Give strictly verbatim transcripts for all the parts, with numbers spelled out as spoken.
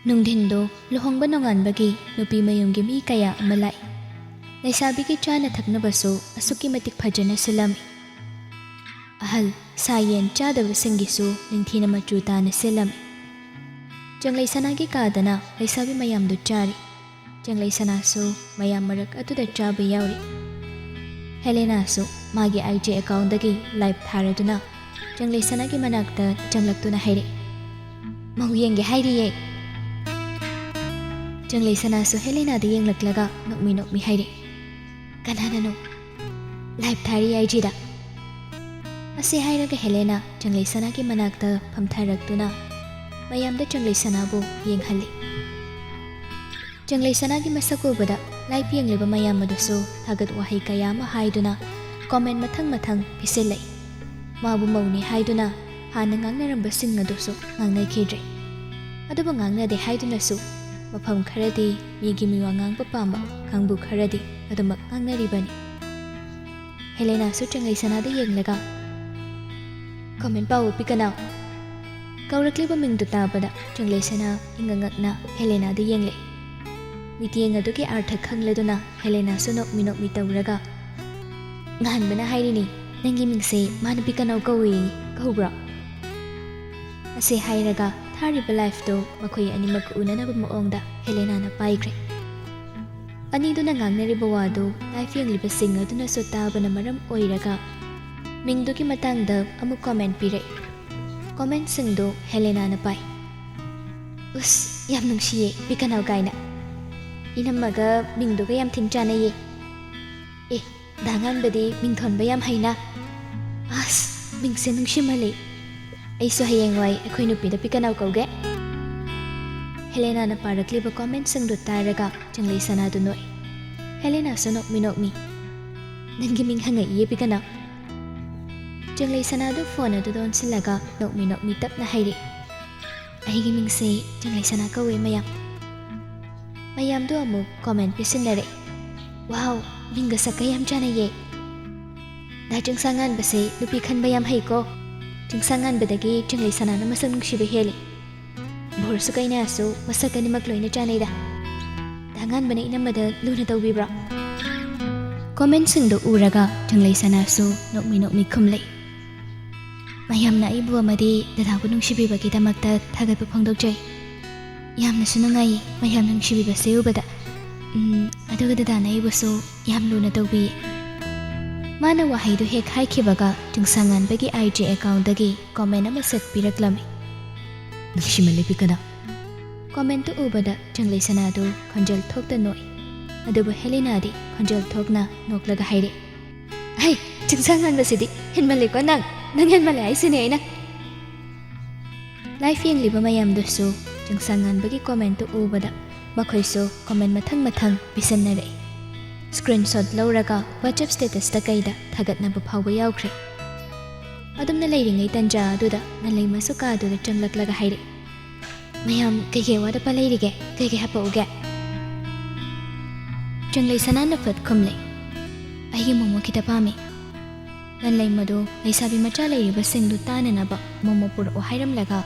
ꯅꯨꯡꯊꯤꯟꯗꯣ ꯂꯨꯍꯣꯡꯕ ꯅꯣꯡꯉꯥꯟꯕꯒꯤ ꯅꯨꯄꯤ ꯃꯌꯨꯝꯒꯤ ꯃꯤ ꯀꯌꯥ ꯑꯃ ꯂꯥꯛꯏ꯫ ꯂꯩꯁꯥꯕꯤꯒꯤ ꯆꯥꯅ ꯊꯛꯅꯕꯁꯨ ꯑꯁꯨꯛꯀꯤ ꯃꯇꯤꯛ ꯐꯖꯅ ꯁꯤꯜꯂꯝꯃꯤ꯫ ꯑꯍꯜ ꯁꯥ ꯌꯦꯟ ꯆꯥꯗꯕꯁꯤꯡꯒꯤꯁꯨ ꯅꯤꯡꯊꯤꯅ ꯃꯆꯨ ꯇꯥꯅ ꯁꯤꯜꯂꯝꯃꯤ꯫ ꯆꯪꯂꯩ ꯁꯅꯥꯒꯤ ꯀꯥꯗꯅ ꯂꯩꯁꯥꯕꯤ ꯃꯌꯥꯝꯗꯨ ꯆꯥꯔꯤ꯫ ꯆꯪꯂꯩ ꯁꯅꯥꯁꯨ ꯃꯌꯥꯝ ꯃꯔꯛ ꯑꯗꯨꯗ ꯆꯥꯕ ꯌꯥꯎꯔꯤ꯫ ꯍꯦꯂꯦꯅꯥꯁꯨ ꯃꯥꯒꯤ IG accountꯗꯒꯤ live ꯊꯥꯔꯗꯨꯅ ꯆꯪꯂꯩ ꯁꯅꯥꯒꯤ ꯃꯅꯥꯛꯇ ꯆꯪꯂꯛꯇꯨꯅ ꯍꯥꯏꯔꯛꯏ, "ꯃꯧ ꯌꯦꯡꯒꯦ ꯍꯥꯏꯔꯤꯌꯦ꯫" ꯆꯪꯂꯩ ꯁꯅꯥꯁꯨ ꯍꯦꯂꯦꯅꯥꯗ ꯌꯦꯡꯂꯛꯂꯒ ꯅꯣꯛꯃꯤ ꯅꯣꯛꯃꯤ ꯍꯥꯏꯔꯛꯏ, "ꯀꯅꯥꯅꯅꯣ? Live ꯊꯥꯔꯤ IGꯗ꯫" ꯑꯁꯤ ꯍꯥꯏꯔꯒ ꯍꯦꯂꯦꯅꯥ ꯆꯪꯂꯩ ꯁꯅꯥꯒꯤ ꯃꯅꯥꯛꯇ ꯐꯝꯊꯔꯛꯇꯨꯅ ꯃꯌꯥꯝꯗ ꯆꯪꯂꯩ ꯁꯅꯥꯕꯨ ꯌꯦꯡꯍꯜꯂꯤ꯫ ꯆꯪꯂꯩ ꯁꯅꯥꯒꯤ ꯃꯁꯛ ꯎꯕꯗ live ꯌꯦꯡꯂꯤꯕ ꯃꯌꯥꯝ ꯑꯗꯨꯁꯨ ꯊꯥꯒꯠ ꯋꯥꯍꯩ ꯀꯌꯥ ꯑꯃ ꯍꯥꯏꯗꯨꯅ comment ꯃꯊꯪ ꯃꯊꯪ ꯄꯤꯁꯤꯜꯂꯛꯏ꯫ ꯃꯥꯕꯨ ꯃꯧꯅꯤ ꯍꯥꯏꯗꯨꯅ ꯍꯥꯟꯅ ꯉꯥꯡꯅꯔꯝꯕꯁꯤꯡ ꯑꯗꯨꯁꯨ ꯉꯥꯡꯅꯈꯤꯗ꯭ꯔꯦ꯫ ꯑꯗꯨꯕꯨ ꯉꯥꯡꯅꯗꯦ ꯍꯥꯏꯗꯨꯅꯁꯨ ꯃꯐꯝ ꯈꯔꯗꯤ ꯃꯤꯒꯤ ꯃꯤꯋꯥ ꯉꯥꯡꯕ ꯄꯥꯝꯕ ꯀꯥꯡꯕꯨ ꯈꯔꯗꯤ ꯑꯗꯨꯃꯛ ꯉꯥꯡꯅꯔꯤꯕꯅꯤ꯫ ꯍꯦꯂꯦꯅꯥꯁꯨ ꯆꯪꯂꯩ ꯁꯅꯥꯗ ꯌꯦꯡꯂꯒ comment ꯄꯥꯎ ꯄꯤꯀꯅꯥꯎ꯫ ꯀꯧꯔꯛꯂꯤꯕ ꯃꯤꯡꯗꯨ ꯇꯥꯕꯗ ꯆꯪꯂꯩ ꯁꯅꯥ ꯏꯉꯛ ꯉꯛꯅ ꯍꯦꯂꯦꯅꯥꯗ ꯌꯦꯡꯂꯦ꯫ ꯃꯤꯠꯌꯦꯡ ꯑꯗꯨꯒꯤ ꯑꯥꯔꯊ ꯈꯪꯂꯗꯨꯅ ꯍꯦꯂꯦꯅꯥꯁꯨ ꯅꯣꯛꯃꯤ ꯅꯣꯛꯃꯤ ꯇꯧꯔꯒ, "ꯉꯍꯥꯟꯕꯅ ꯍꯥꯏꯔꯤꯅꯤ, ꯅꯪꯒꯤ ꯃꯤꯡꯁꯦ ꯃꯥꯅ ꯄꯤꯀꯅꯥꯎ ꯀꯧꯏ, ꯀꯧꯕ꯭ꯔꯣ?" ꯑꯁꯤ ꯍꯥꯏꯔꯒ ꯊꯥꯔꯤꯕ liveꯇꯨ ꯃꯈꯣꯏ ꯑꯅꯤꯃꯛ ꯎꯅꯅꯕ ꯃꯑꯣꯡꯗ ꯍꯦꯂꯦꯅꯥꯅ ꯄꯥꯏꯈ꯭ꯔꯦ꯫ ꯑꯅꯤꯗꯨꯅ ꯉꯥꯡꯅꯔꯤꯕ ꯋꯥꯗꯨ live ꯌꯦꯡꯂꯤꯕꯁꯤꯡ ꯑꯗꯨꯅꯁꯨ ꯇꯥꯕꯅ ꯃꯔꯝ ꯑꯣꯏꯔꯒ ꯃꯤꯡꯗꯨꯒꯤ ꯃꯇꯥꯡꯗ ꯑꯃꯨꯛ comment ꯄꯤꯔꯛꯏ꯫ Commentꯁꯤꯡꯗꯨ ꯍꯦꯂꯦꯅꯥꯅ ꯄꯥꯏ꯫ "ꯎꯁ, ꯌꯥꯝ ꯅꯨꯡꯁꯤꯌꯦ, ꯄꯤꯀꯅꯥꯎ ꯀꯥꯏꯅ꯫ ꯏꯅꯝꯃꯒ ꯃꯤꯡꯗꯨꯒ ꯌꯥꯝ ꯊꯤꯟ ꯆꯥꯟꯅꯩꯌꯦ꯫ ꯑꯦ, ꯗꯥ ꯉꯥꯟꯕꯗꯤ ꯃꯤꯡ ꯊꯣꯟꯕ ꯌꯥꯝ ꯍꯩꯅ꯫ ꯑꯁ, ꯃꯤꯡꯁꯦ ꯅꯨꯡꯁꯤꯃꯜꯂꯤ꯫ ꯑꯩꯁꯨ ꯍꯌꯦꯡꯋꯥꯏ ꯑꯩꯈꯣꯏ ꯅꯨꯄꯤꯗ ꯄꯤꯀꯅꯥꯎ ꯀꯧꯒꯦ꯫" ꯍꯦꯂꯦꯅꯥꯅ ꯄꯥꯔꯛꯂꯤꯕ commentꯁꯤꯡꯗꯨ ꯇꯥꯔꯒ ꯆꯪꯂꯩ ꯁꯅꯥꯗꯨ ꯅꯣꯛꯏ꯫ ꯍꯦꯂꯦꯅꯥꯁꯨ ꯅꯣꯛꯃꯤ ꯅꯣꯛꯃꯤ, "ꯅꯪꯒꯤ ꯃꯤꯡ ꯍꯪꯉꯛꯏꯌꯦ ꯄꯤꯀꯅꯥꯎ꯫" ꯆꯪꯂꯩ ꯁꯅꯥꯗꯨ phone ꯑꯗꯨꯗ ꯑꯣꯟꯁꯤꯜꯂꯒ ꯅꯣꯛꯃꯤ ꯅꯣꯛꯃꯤ ꯇꯞꯅ ꯍꯥꯏꯔꯛꯏ, "ꯑꯩꯒꯤ ꯃꯤꯡꯁꯦ ꯆꯪꯂꯩ ꯁꯅꯥ ꯀꯧꯋꯦ ꯃꯌꯥꯝ꯫" ꯃꯌꯥꯝꯗꯨ ꯑꯃꯨꯛ comment ꯄꯤꯁꯤꯟꯅꯔꯛꯏ꯫ "Wow, ꯃꯤꯡꯒ ꯁꯛꯀ ꯌꯥꯝ ꯆꯥꯟꯅꯩꯌꯦ꯫ ꯗꯥ ꯆꯤꯡꯁꯥꯡꯉꯥꯟꯕꯁꯦ ꯅꯨꯄꯤ ꯈꯟꯕ ꯌꯥꯝ ꯍꯩꯀꯣ꯫ ꯆꯤꯡꯁꯥꯡꯉꯥꯟꯕꯗꯒꯤ ꯆꯪꯂꯩ ꯁꯅꯥꯅ ꯃꯁꯛ ꯅꯨꯡꯁꯤꯕ ꯍꯦꯜꯂꯤ꯫" ꯚꯣꯔꯁꯨ ꯀꯩꯅꯥꯁꯨ ꯃꯁꯛ ꯑꯅꯤꯃꯛ ꯂꯣꯏꯅ ꯆꯥꯅꯩꯗ꯫ ꯗꯥ ꯉꯥꯟꯕꯅ ꯏꯅꯝꯃꯗ ꯂꯨꯅ ꯇꯧꯕꯤꯕ꯭ꯔꯣ? ꯀꯣꯃꯦꯟꯁꯤꯡꯗꯨ ꯎꯔꯒ ꯆꯪꯂꯩ ꯁꯅꯥꯁꯨ ꯅꯣꯛꯃꯤ ꯅꯣꯛꯃꯤ ꯈꯨꯝꯂꯛꯏ꯫ ꯃꯌꯥꯝꯅ ꯑꯩꯕꯨ ꯑꯃꯗꯤ ꯗꯗꯥꯕꯨ ꯅꯨꯡꯁꯤꯕꯤꯕꯒꯤꯗꯃꯛꯇ ꯊꯥꯒꯠꯄ ꯐꯣꯡꯗꯣꯛꯆꯔꯤ꯫ ꯌꯥꯝꯅꯁꯨ ꯅꯨꯡꯉꯥꯏꯌꯦ ꯃꯌꯥꯝꯅ ꯅꯨꯡꯁꯤꯕꯤꯕꯁꯦ ꯎꯕꯗ꯫ ꯎꯝ, ꯑꯗꯨꯒ ꯗꯗꯥꯅ ꯑꯩꯕꯨꯁꯨ ꯌꯥꯝ ꯂꯨꯅ ꯇꯧꯕꯤꯌꯦ꯫ ꯃꯥꯅ ꯋꯥꯍꯩꯗꯨ ꯍꯦꯛ ꯍꯥꯏꯈꯤꯕꯒ ꯆꯤꯡꯁꯥꯡꯉꯥꯟꯕꯒꯤ ꯑꯥꯏ ꯖꯤ ꯑꯦꯀꯥꯎꯟꯗꯒꯤ ꯀꯣꯃꯦꯟ ꯑꯃꯁꯛ ꯄꯤꯔꯛꯂꯝꯃꯤ꯫ ꯅꯨꯡꯁꯤꯃꯜꯂꯤ ꯄꯤꯀꯅ꯫ ꯀꯣꯃꯦꯟꯇꯨ ꯎꯕꯗ ꯆꯪꯂꯩ ꯁꯅꯥꯗꯨ ꯈꯣꯟꯖꯦꯜ ꯊꯣꯛꯇ ꯅꯣꯛꯏ꯫ ꯑꯗꯨꯕꯨ ꯍꯦꯂꯦꯅꯥꯗꯤ ꯈꯣꯟꯖꯦꯜ ꯊꯣꯛꯅ ꯅꯣꯛꯂꯒ ꯍꯥꯏꯔꯛꯏ, "ꯍꯩ, ꯆꯤꯡꯁꯥꯡꯉꯥꯟꯕꯁꯤꯗꯤ ꯍꯦꯟꯃꯜꯂꯦꯀꯣ ꯅꯪ꯫ ꯅꯪ ꯍꯦꯟꯃꯜꯂꯦ ꯍꯥꯏꯁꯤꯅꯦ ꯑꯩꯅ꯫" ꯂꯥꯏꯐ ꯌꯦꯡꯂꯤꯕ ꯃꯌꯥꯝꯗꯨꯁꯨ ꯆꯤꯡꯁꯥꯡꯉꯥꯟꯕꯒꯤ ꯀꯣꯃꯦꯟꯇꯨ ꯎꯕꯗ ꯃꯈꯣꯏꯁꯨ ꯀꯣꯃꯦꯟ ꯃꯊꯪ ꯃꯊꯪ ꯄꯤꯁꯟꯅꯔꯛꯏ꯫ ꯁ꯭ꯀ꯭ꯔꯤꯟꯁꯣꯠ ꯂꯧꯔꯒ ꯋꯥꯆꯞ ꯁ꯭ꯇꯦꯇꯁꯇ ꯀꯩꯗ ꯊꯥꯒꯠꯅꯕ ꯐꯥꯎꯕ ꯌꯥꯎꯈ꯭ꯔꯦ꯫ ꯑꯗꯨꯝꯅ ꯂꯩꯔꯤꯉꯩ ꯇꯟꯖꯥ ꯑꯗꯨꯗ ꯅꯂꯩꯃꯁꯨ ꯀꯥꯗꯨꯗ ꯆꯪꯂꯛꯂꯒ ꯍꯥꯏꯔꯛꯏ, "ꯃꯌꯥꯝ ꯀꯩꯀꯩ ꯑꯋꯥꯠ ꯑꯄꯥ ꯂꯩꯔꯤꯒꯦ? ꯀꯩꯀꯩ ꯍꯥꯄꯛꯎꯒꯦ?" ꯆꯪꯂꯩ ꯁꯅꯥꯅ ꯐꯠ ꯈꯨꯝꯂꯦ, "ꯑꯩꯒꯤ ꯃꯣꯃꯣ ꯈꯤꯇ ꯄꯥꯝꯃꯤ꯫" ꯅꯂꯩꯃꯗꯨ ꯂꯩꯁꯥꯕꯤ ꯃꯆꯥ ꯂꯩꯔꯤꯕꯁꯤꯡꯗꯨ ꯇꯥꯅꯅꯕ ꯃꯣꯃꯣ ꯄꯨꯔꯛꯑꯣ ꯍꯥꯏꯔꯝꯂꯒ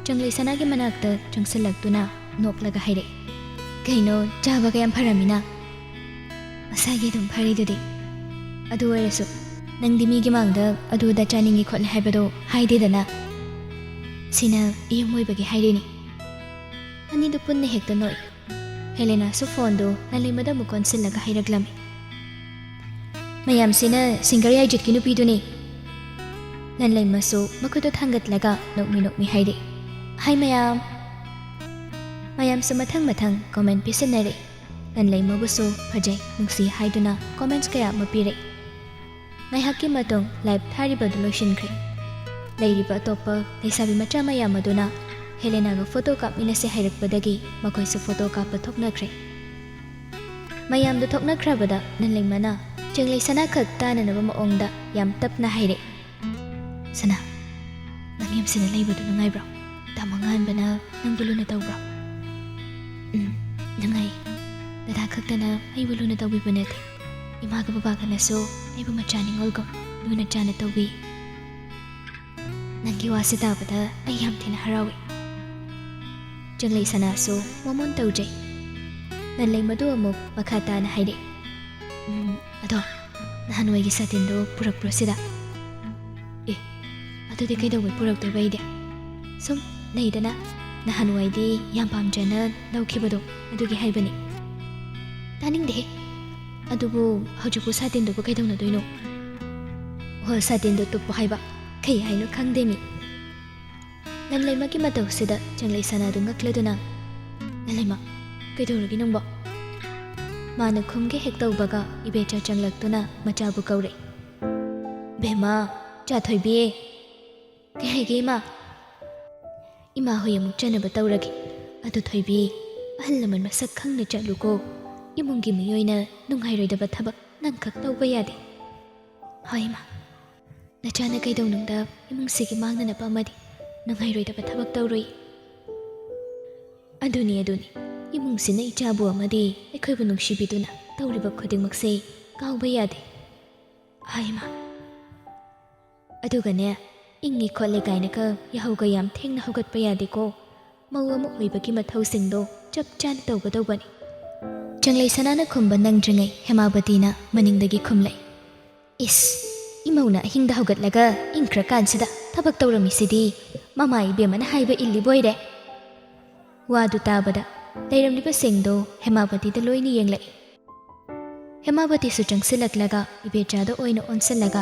ꯆꯪꯂꯩ ꯁꯅꯥꯒꯤ ꯃꯅꯥꯛꯇ ꯆꯪꯁꯤꯜꯂꯛꯇꯨꯅ ꯅꯣꯛꯂꯒ ꯍꯥꯏꯔꯛꯏ, "ꯀꯩꯅꯣ, ꯆꯥꯕꯒ ꯌꯥꯝ ꯐꯔꯝꯃꯤꯅ?" "ꯃꯁꯥꯒꯤ ꯑꯗꯨꯝ ꯐꯔꯤꯗꯨꯗꯤ꯫ ꯑꯗꯨ ꯑꯣꯏꯔꯁꯨ ꯅꯪꯗꯤ ꯃꯤꯒꯤ ꯃꯥꯡꯗ ꯑꯗꯨꯗ ꯆꯥꯅꯤꯡꯉꯤ ꯈꯣꯠꯂꯤ ꯍꯥꯏꯕꯗꯣ ꯍꯥꯏꯗꯦꯗꯅ꯫ ꯁꯤꯅ ꯏꯌꯨꯝ ꯑꯣꯏꯕꯒꯤ ꯍꯥꯏꯔꯤꯅꯤ꯫" ꯑꯅꯤꯗꯨ ꯄꯨꯟꯅ ꯍꯦꯛꯇ ꯅꯣꯛꯏ꯫ ꯍꯦꯂꯦꯅꯥꯁꯨ ꯐꯣꯟꯗꯨ ꯅꯂꯩꯃꯗ ꯑꯃꯨꯛ ꯀꯣꯟꯁꯤꯜꯂꯒ ꯍꯥꯏꯔꯛꯂꯝꯃꯤ, "ꯃꯌꯥꯝꯁꯤꯅ ꯁꯤꯡꯒꯔ ꯌꯥꯏꯖꯤꯠꯀꯤ ꯅꯨꯄꯤꯗꯨꯅꯤ꯫" ꯅꯂꯩꯃꯁꯨ ꯃꯈꯨꯠꯇꯨ ꯊꯥꯡꯒꯠꯂꯒ ꯅꯣꯛꯃꯤ ꯅꯣꯛꯃꯤ ꯍꯥꯏꯔꯛꯏ, "ꯍꯥꯏ ꯃꯌꯥꯝ!" ꯃꯌꯥꯝꯁꯨ ꯃꯊꯪ ꯃꯊꯪ ꯀꯣꯃꯦꯟ ꯄꯤꯁꯟꯅꯔꯛꯏ꯫ ꯅꯂꯩꯃꯕꯨꯁꯨ ꯐꯖꯩ, ꯅꯨꯡꯁꯤ ꯍꯥꯏꯗꯨꯅ ꯀꯣꯃꯦꯟꯁ ꯀꯌꯥ ꯑꯃ ꯄꯤꯔꯛꯏ꯫ ꯉꯥꯏꯍꯥꯛꯀꯤ ꯃꯇꯨꯡ ꯂꯥꯏꯚ ꯊꯥꯔꯤꯕꯗꯨ ꯂꯣꯏꯁꯤꯟꯈ꯭ꯔꯦ꯫ ꯂꯩꯔꯤꯕ ꯑꯇꯣꯞꯄ ꯂꯩꯁꯥꯕꯤ ꯃꯆꯥ ꯃꯌꯥꯝ ꯑꯗꯨꯅ ꯍꯦꯂꯦꯅꯥꯒ ꯐꯣꯇꯣ ꯀꯥꯞꯃꯤꯟꯅꯁꯦ ꯍꯥꯏꯔꯛꯄꯗꯒꯤ ꯃꯈꯣꯏꯁꯨ ꯐꯣꯇꯣ ꯀꯥꯞꯄ ꯊꯣꯛꯅꯈ꯭ꯔꯦ꯫ ꯃꯌꯥꯝꯗꯨ ꯊꯣꯛꯅꯈ꯭ꯔꯕꯗ ꯅꯂꯩꯃꯅ ꯆꯤꯡꯂꯩ ꯁꯅꯥ ꯈꯛ ꯇꯥꯅꯅꯕ ꯃꯑꯣꯡꯗ ꯌꯥꯝ ꯇꯞꯅ ꯍꯥꯏꯔꯛꯏ, "ꯁꯅꯥ, ꯅꯪ ꯌꯨꯝꯁꯤꯗ ꯂꯩꯕꯗꯨ ꯅꯨꯡꯉꯥꯏꯕ꯭ꯔꯣ? ꯇꯥꯃꯣ ꯉꯥꯟꯕꯅ ꯅꯪꯕꯨ ꯂꯨꯅ ꯇꯧꯕ꯭ꯔꯣ?" "ꯎꯝ, ꯅꯨꯡꯉꯥꯏ꯫ ꯗꯗꯥ ꯈꯛꯇꯅ ꯑꯩꯕꯨ ꯂꯨꯅ ꯇꯧꯕꯤꯕ ꯅꯠꯇꯦ꯫ ꯏꯃꯥꯒ ꯕꯕꯥꯒꯅꯁꯨ ꯑꯩꯕꯨ ꯃꯆꯥ ꯅꯤꯉꯣꯜꯒꯨꯝ ꯂꯨꯅ ꯆꯥꯅ ꯇꯧꯕꯤ꯫ ꯅꯪꯒꯤ ꯋꯥꯁꯤ ꯇꯥꯕꯗ ꯑꯩ ꯌꯥꯝ ꯊꯤꯅ ꯍꯔꯥꯎꯏ꯫" ꯆꯪꯂꯩ ꯁꯅꯥꯁꯨ ꯃꯃꯣꯟ ꯇꯧꯖꯩ꯫ ꯂꯟꯂꯩꯃꯗꯨ ꯑꯃꯨꯛ ꯃꯈꯥ ꯇꯥꯅ ꯍꯥꯏꯔꯛꯏ, "ꯎꯝ, ꯑꯗꯣ ꯅꯍꯥꯟꯋꯥꯏꯒꯤ ꯁꯥꯇꯤꯟꯗꯣ ꯄꯨꯔꯛꯄ꯭ꯔꯣ ꯁꯤꯗ?" "ꯑꯦ, ꯑꯗꯨꯗꯤ ꯀꯩꯗꯧꯕꯩ ꯄꯨꯔꯛꯇꯣꯏꯕ ꯑꯩꯗꯤ? ꯁꯨꯝ ꯂꯩꯗꯅ, ꯅꯍꯥꯟꯋꯥꯏꯗꯤ ꯌꯥꯝ ꯄꯥꯝꯖꯅ ꯂꯧꯈꯤꯕꯗꯣ, ꯑꯗꯨꯒꯤ ꯍꯥꯏꯕꯅꯤ꯫" "ꯇꯥꯅꯤꯡꯗꯦꯍꯦ꯫ ꯑꯗꯨꯕꯨ ꯍꯧꯖꯤꯛꯄꯨ ꯁꯥꯇꯤꯟꯗꯨꯕꯨ ꯀꯩꯗꯧꯅꯗꯣꯏꯅꯣ?" "ꯍꯣ, ꯁꯥꯇꯤꯟꯗꯣ ꯇꯨꯞꯄꯣ ꯍꯥꯏꯕ꯫ ꯀꯩ ꯍꯥꯏꯅꯣ ꯈꯪꯗꯦꯃꯤ꯫" ꯂꯟꯂꯩꯃꯒꯤ ꯃꯇꯧꯁꯤꯗ ꯆꯪꯂꯩ ꯁꯅꯥꯗꯨ ꯉꯛꯂꯗꯨꯅ, "ꯂꯟꯂꯩꯃ, ꯀꯩꯗꯧꯔꯒꯦ ꯅꯪꯕꯣ?" ꯃꯥꯅ ꯈꯨꯝꯒꯦ ꯍꯦꯛ ꯇꯧꯕꯒ ꯏꯕꯦꯆꯥ ꯆꯪꯂꯛꯇꯨꯅ ꯃꯆꯥꯕꯨ ꯀꯧꯔꯛꯏ, "ꯕꯦꯝꯃ, ꯆꯥ ꯊꯣꯏꯕꯤ꯫" "ꯀꯩ ꯍꯥꯏꯒꯦ ꯏꯃꯥ?" "ꯏꯃꯥ ꯍꯣꯏ ꯑꯃꯨꯛ ꯆꯠꯅꯕ ꯇꯧꯔꯒꯦ꯫ ꯑꯗꯨ ꯊꯣꯏꯕꯤ, ꯑꯍꯜ ꯂꯃꯟ ꯃꯁꯛ ꯈꯪꯅ ꯆꯠꯂꯨꯀꯣ꯫ ꯏꯃꯨꯡꯒꯤ ꯃꯤꯑꯣꯏꯅ ꯅꯨꯡꯉꯥꯏꯔꯣꯏꯗꯕ ꯊꯕꯛ ꯅꯪꯈꯛ ꯇꯧꯕ ꯌꯥꯗꯦ꯫" "ꯍꯣꯏ ꯏꯃꯥ꯫ ꯅꯆꯥꯅ ꯀꯩꯗꯧꯅꯨꯡꯗ ꯏꯃꯨꯡꯁꯤꯒꯤ ꯃꯥꯡꯅꯅꯕ ꯑꯃꯗꯤ ꯅꯨꯡꯉꯥꯏꯔꯣꯏꯗꯕ ꯊꯕꯛ ꯇꯧꯔꯣꯏ꯫" "ꯑꯗꯨꯅꯤ, ꯑꯗꯨꯅꯤ꯫ ꯏꯃꯨꯡꯁꯤꯅ ꯏꯆꯥꯕꯨ ꯑꯃꯗꯤ ꯑꯩꯈꯣꯏꯕꯨ ꯅꯨꯡꯁꯤꯕꯤꯗꯨꯅ ꯇꯧꯔꯤꯕ ꯈꯨꯗꯤꯡꯃꯛꯁꯦ ꯀꯥꯎꯕ ꯌꯥꯗꯦ꯫" "ꯍꯣꯏ ꯏꯃꯥ꯫ ꯑꯗꯨꯒꯅꯦ, ꯏꯪꯉꯤ ꯈꯣꯠꯂꯦ ꯀꯥꯏꯅꯒ ꯌꯥꯍꯧꯒ ꯌꯥꯝ ꯊꯦꯡꯅ ꯍꯧꯒꯠꯄ ꯌꯥꯗꯦꯀꯣ꯫ ꯃꯧ ꯑꯃ ꯑꯣꯏꯕꯒꯤ ꯃꯊꯧꯁꯤꯡꯗꯣ ꯆꯞ ꯆꯥꯅ ꯇꯧꯒꯗꯧꯕꯅꯤ꯫" ꯆꯪꯂꯩ ꯁꯅꯥꯅ ꯈꯨꯝꯕ ꯅꯪꯗ꯭ꯔꯤꯉꯩ ꯍꯦꯃꯥꯕꯇꯤꯅ ꯃꯅꯤꯡꯗꯒꯤ ꯈꯨꯝꯂꯛꯏ, "ꯏꯁ, ꯏꯃꯧꯅ ꯑꯍꯤꯡꯗ ꯍꯧꯒꯠꯂꯒ ꯏꯪꯈ꯭ꯔꯀꯥꯟꯁꯤꯗ ꯊꯕꯛ ꯇꯧꯔꯝꯃꯤꯁꯤꯗꯤ ꯃꯃꯥ ꯏꯕꯦꯝꯃꯅ ꯍꯥꯏꯕ ꯏꯜꯂꯤꯕꯣꯏꯔꯦ꯫" ꯋꯥꯗꯨ ꯇꯥꯕꯗ ꯂꯩꯔꯝꯂꯤꯕꯁꯤꯡꯗꯣ ꯍꯦꯃꯥꯕꯇꯤꯗ ꯂꯣꯏꯅ ꯌꯦꯡꯂꯛꯏ꯫ ꯍꯦꯃꯥꯕꯇꯤꯁꯨ ꯆꯪꯁꯤꯜꯂꯛꯂꯒ ꯏꯕꯦꯆꯥꯗ ꯑꯣꯏꯅ ꯑꯣꯟꯁꯤꯜꯂꯒ,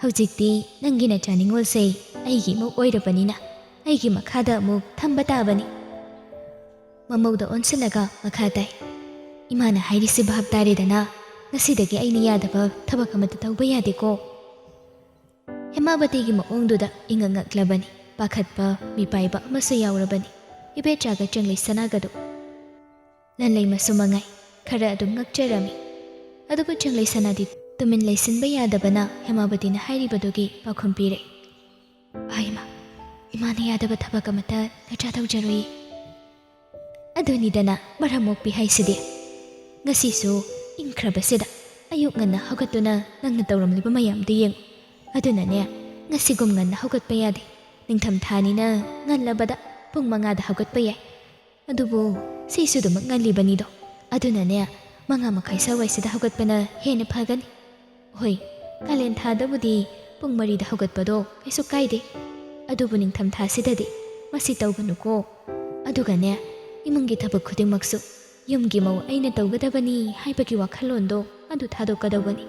"ꯍꯧꯖꯤꯛꯇꯤ ꯅꯪꯒꯤ ꯅꯆꯥ ꯅꯤꯉꯣꯜꯁꯦ ꯑꯩꯒꯤ ꯏꯃꯧ ꯑꯣꯏꯔꯕꯅꯤꯅ ꯑꯩꯒꯤ ꯃꯈꯥꯗ ꯑꯃꯨꯛ ꯊꯝꯕ ꯇꯥꯕꯅꯤ꯫" ꯃꯃꯧꯗ ꯑꯣꯟꯁꯤꯜꯂꯒ ꯃꯈꯥ ꯇꯥꯏ, "ꯏꯃꯥꯅ ꯍꯥꯏꯔꯤꯁꯤ ꯚꯥꯞ ꯇꯥꯔꯦꯗꯅ꯫ ꯉꯁꯤꯗꯒꯤ ꯑꯩꯅ ꯌꯥꯗꯕ ꯊꯕꯛ ꯑꯃꯠꯇ ꯇꯧꯕ ꯌꯥꯗꯦꯀꯣ꯫" ꯍꯦꯃꯥꯕꯇꯤꯒꯤ ꯃꯑꯣꯡꯗꯨꯗ ꯏꯉꯛ ꯉꯛꯂꯕꯅꯤ꯫ ꯄꯥꯈꯠꯄ, ꯃꯤꯄꯥꯏꯕ ꯑꯃꯁꯨ ꯌꯥꯎꯔꯕꯅꯤ ꯏꯕꯦꯆꯥꯒ ꯆꯪꯂꯩ ꯁꯅꯥꯒꯗꯨ꯫ ꯂꯟꯂꯩꯃꯁꯨ ꯃꯉꯥꯏ, ꯈꯔ ꯑꯗꯨꯝ ꯉꯛꯆꯔꯝꯃꯤ꯫ ꯑꯗꯨꯕꯨ ꯆꯪꯂꯩ ꯁꯅꯥꯗꯤ ꯇꯨꯃꯤꯟ ꯂꯩꯁꯤꯟꯕ ꯌꯥꯗꯕꯅ ꯍꯦꯃꯥꯕꯇꯤꯅ ꯍꯥꯏꯔꯤꯕꯗꯨꯒꯤ ꯄꯥꯎꯈꯨꯝ ꯄꯤꯔꯦ, "ꯍꯣꯏ ꯏꯃꯥ, ꯏꯃꯥꯅ ꯌꯥꯗꯕ ꯊꯕꯛ ꯑꯃꯠꯇ ꯅꯆꯥ ꯇꯧꯖꯔꯣꯏꯌꯦ꯫" "ꯑꯗꯨꯅꯤꯗꯅ ꯃꯔꯝ ꯃꯣꯛꯄꯤ ꯍꯥꯏꯁꯤꯗꯤ꯫ ꯉꯁꯤꯁꯨ ꯏꯪꯈ꯭ꯔꯕꯁꯤꯗ ꯑꯌꯨꯛ ꯉꯟꯅ ꯍꯧꯒꯠꯇꯨꯅ ꯅꯪꯅ ꯇꯧꯔꯝꯂꯤꯕ ꯃꯌꯥꯝꯗꯨ ꯌꯦꯡꯉꯨ꯫ ꯑꯗꯨꯅꯅꯦ, ꯉꯁꯤꯒꯨꯝ ꯉꯟꯅ ꯍꯧꯒꯠꯄ ꯌꯥꯗꯦ꯫ ꯅꯤꯡꯊꯝ ꯊꯥꯅꯤꯅ ꯉꯜꯂꯕꯗ ꯄꯨꯡ ꯃꯉꯥꯗ ꯍꯧꯒꯠꯄ ꯌꯥꯏ꯫ ꯑꯗꯨꯕꯨ ꯁꯤꯁꯨ ꯑꯗꯨꯃꯛ ꯉꯜꯂꯤꯕꯅꯤꯗꯣ꯫ ꯑꯗꯨꯅꯅꯦ, ꯃꯉꯥ ꯃꯈꯥꯏ ꯁ꯭ꯋꯥꯏꯁꯤꯗ ꯍꯧꯒꯠꯄꯅ ꯍꯦꯟꯅ ꯐꯒꯅꯤ꯫ ꯍꯣꯏ, ꯀꯥꯂꯦꯟ ꯊꯥꯗꯕꯨꯗꯤ ꯄꯨꯡ ꯃꯔꯤꯗ ꯍꯧꯒꯠꯄꯗꯣ ꯀꯩꯁꯨ ꯀꯥꯏꯗꯦ꯫ ꯑꯗꯨꯕꯨ ꯅꯤꯡꯊꯝ ꯊꯥꯁꯤꯗꯗꯤ ꯃꯁꯤ ꯇꯧꯒꯅꯨꯀꯣ꯫ ꯑꯗꯨꯒꯅꯦ, ꯏꯃꯨꯡꯒꯤ ꯊꯕꯛ ꯈꯨꯗꯤꯡꯃꯛꯁꯨ ꯌꯨꯝꯒꯤ ꯃꯧ ꯑꯩꯅ ꯇꯧꯒꯗꯕꯅꯤ ꯍꯥꯏꯕꯒꯤ ꯋꯥꯈꯜꯂꯣꯟꯗꯣ ꯑꯗꯨ ꯊꯥꯗꯣꯛꯀꯗꯧꯕꯅꯤ꯫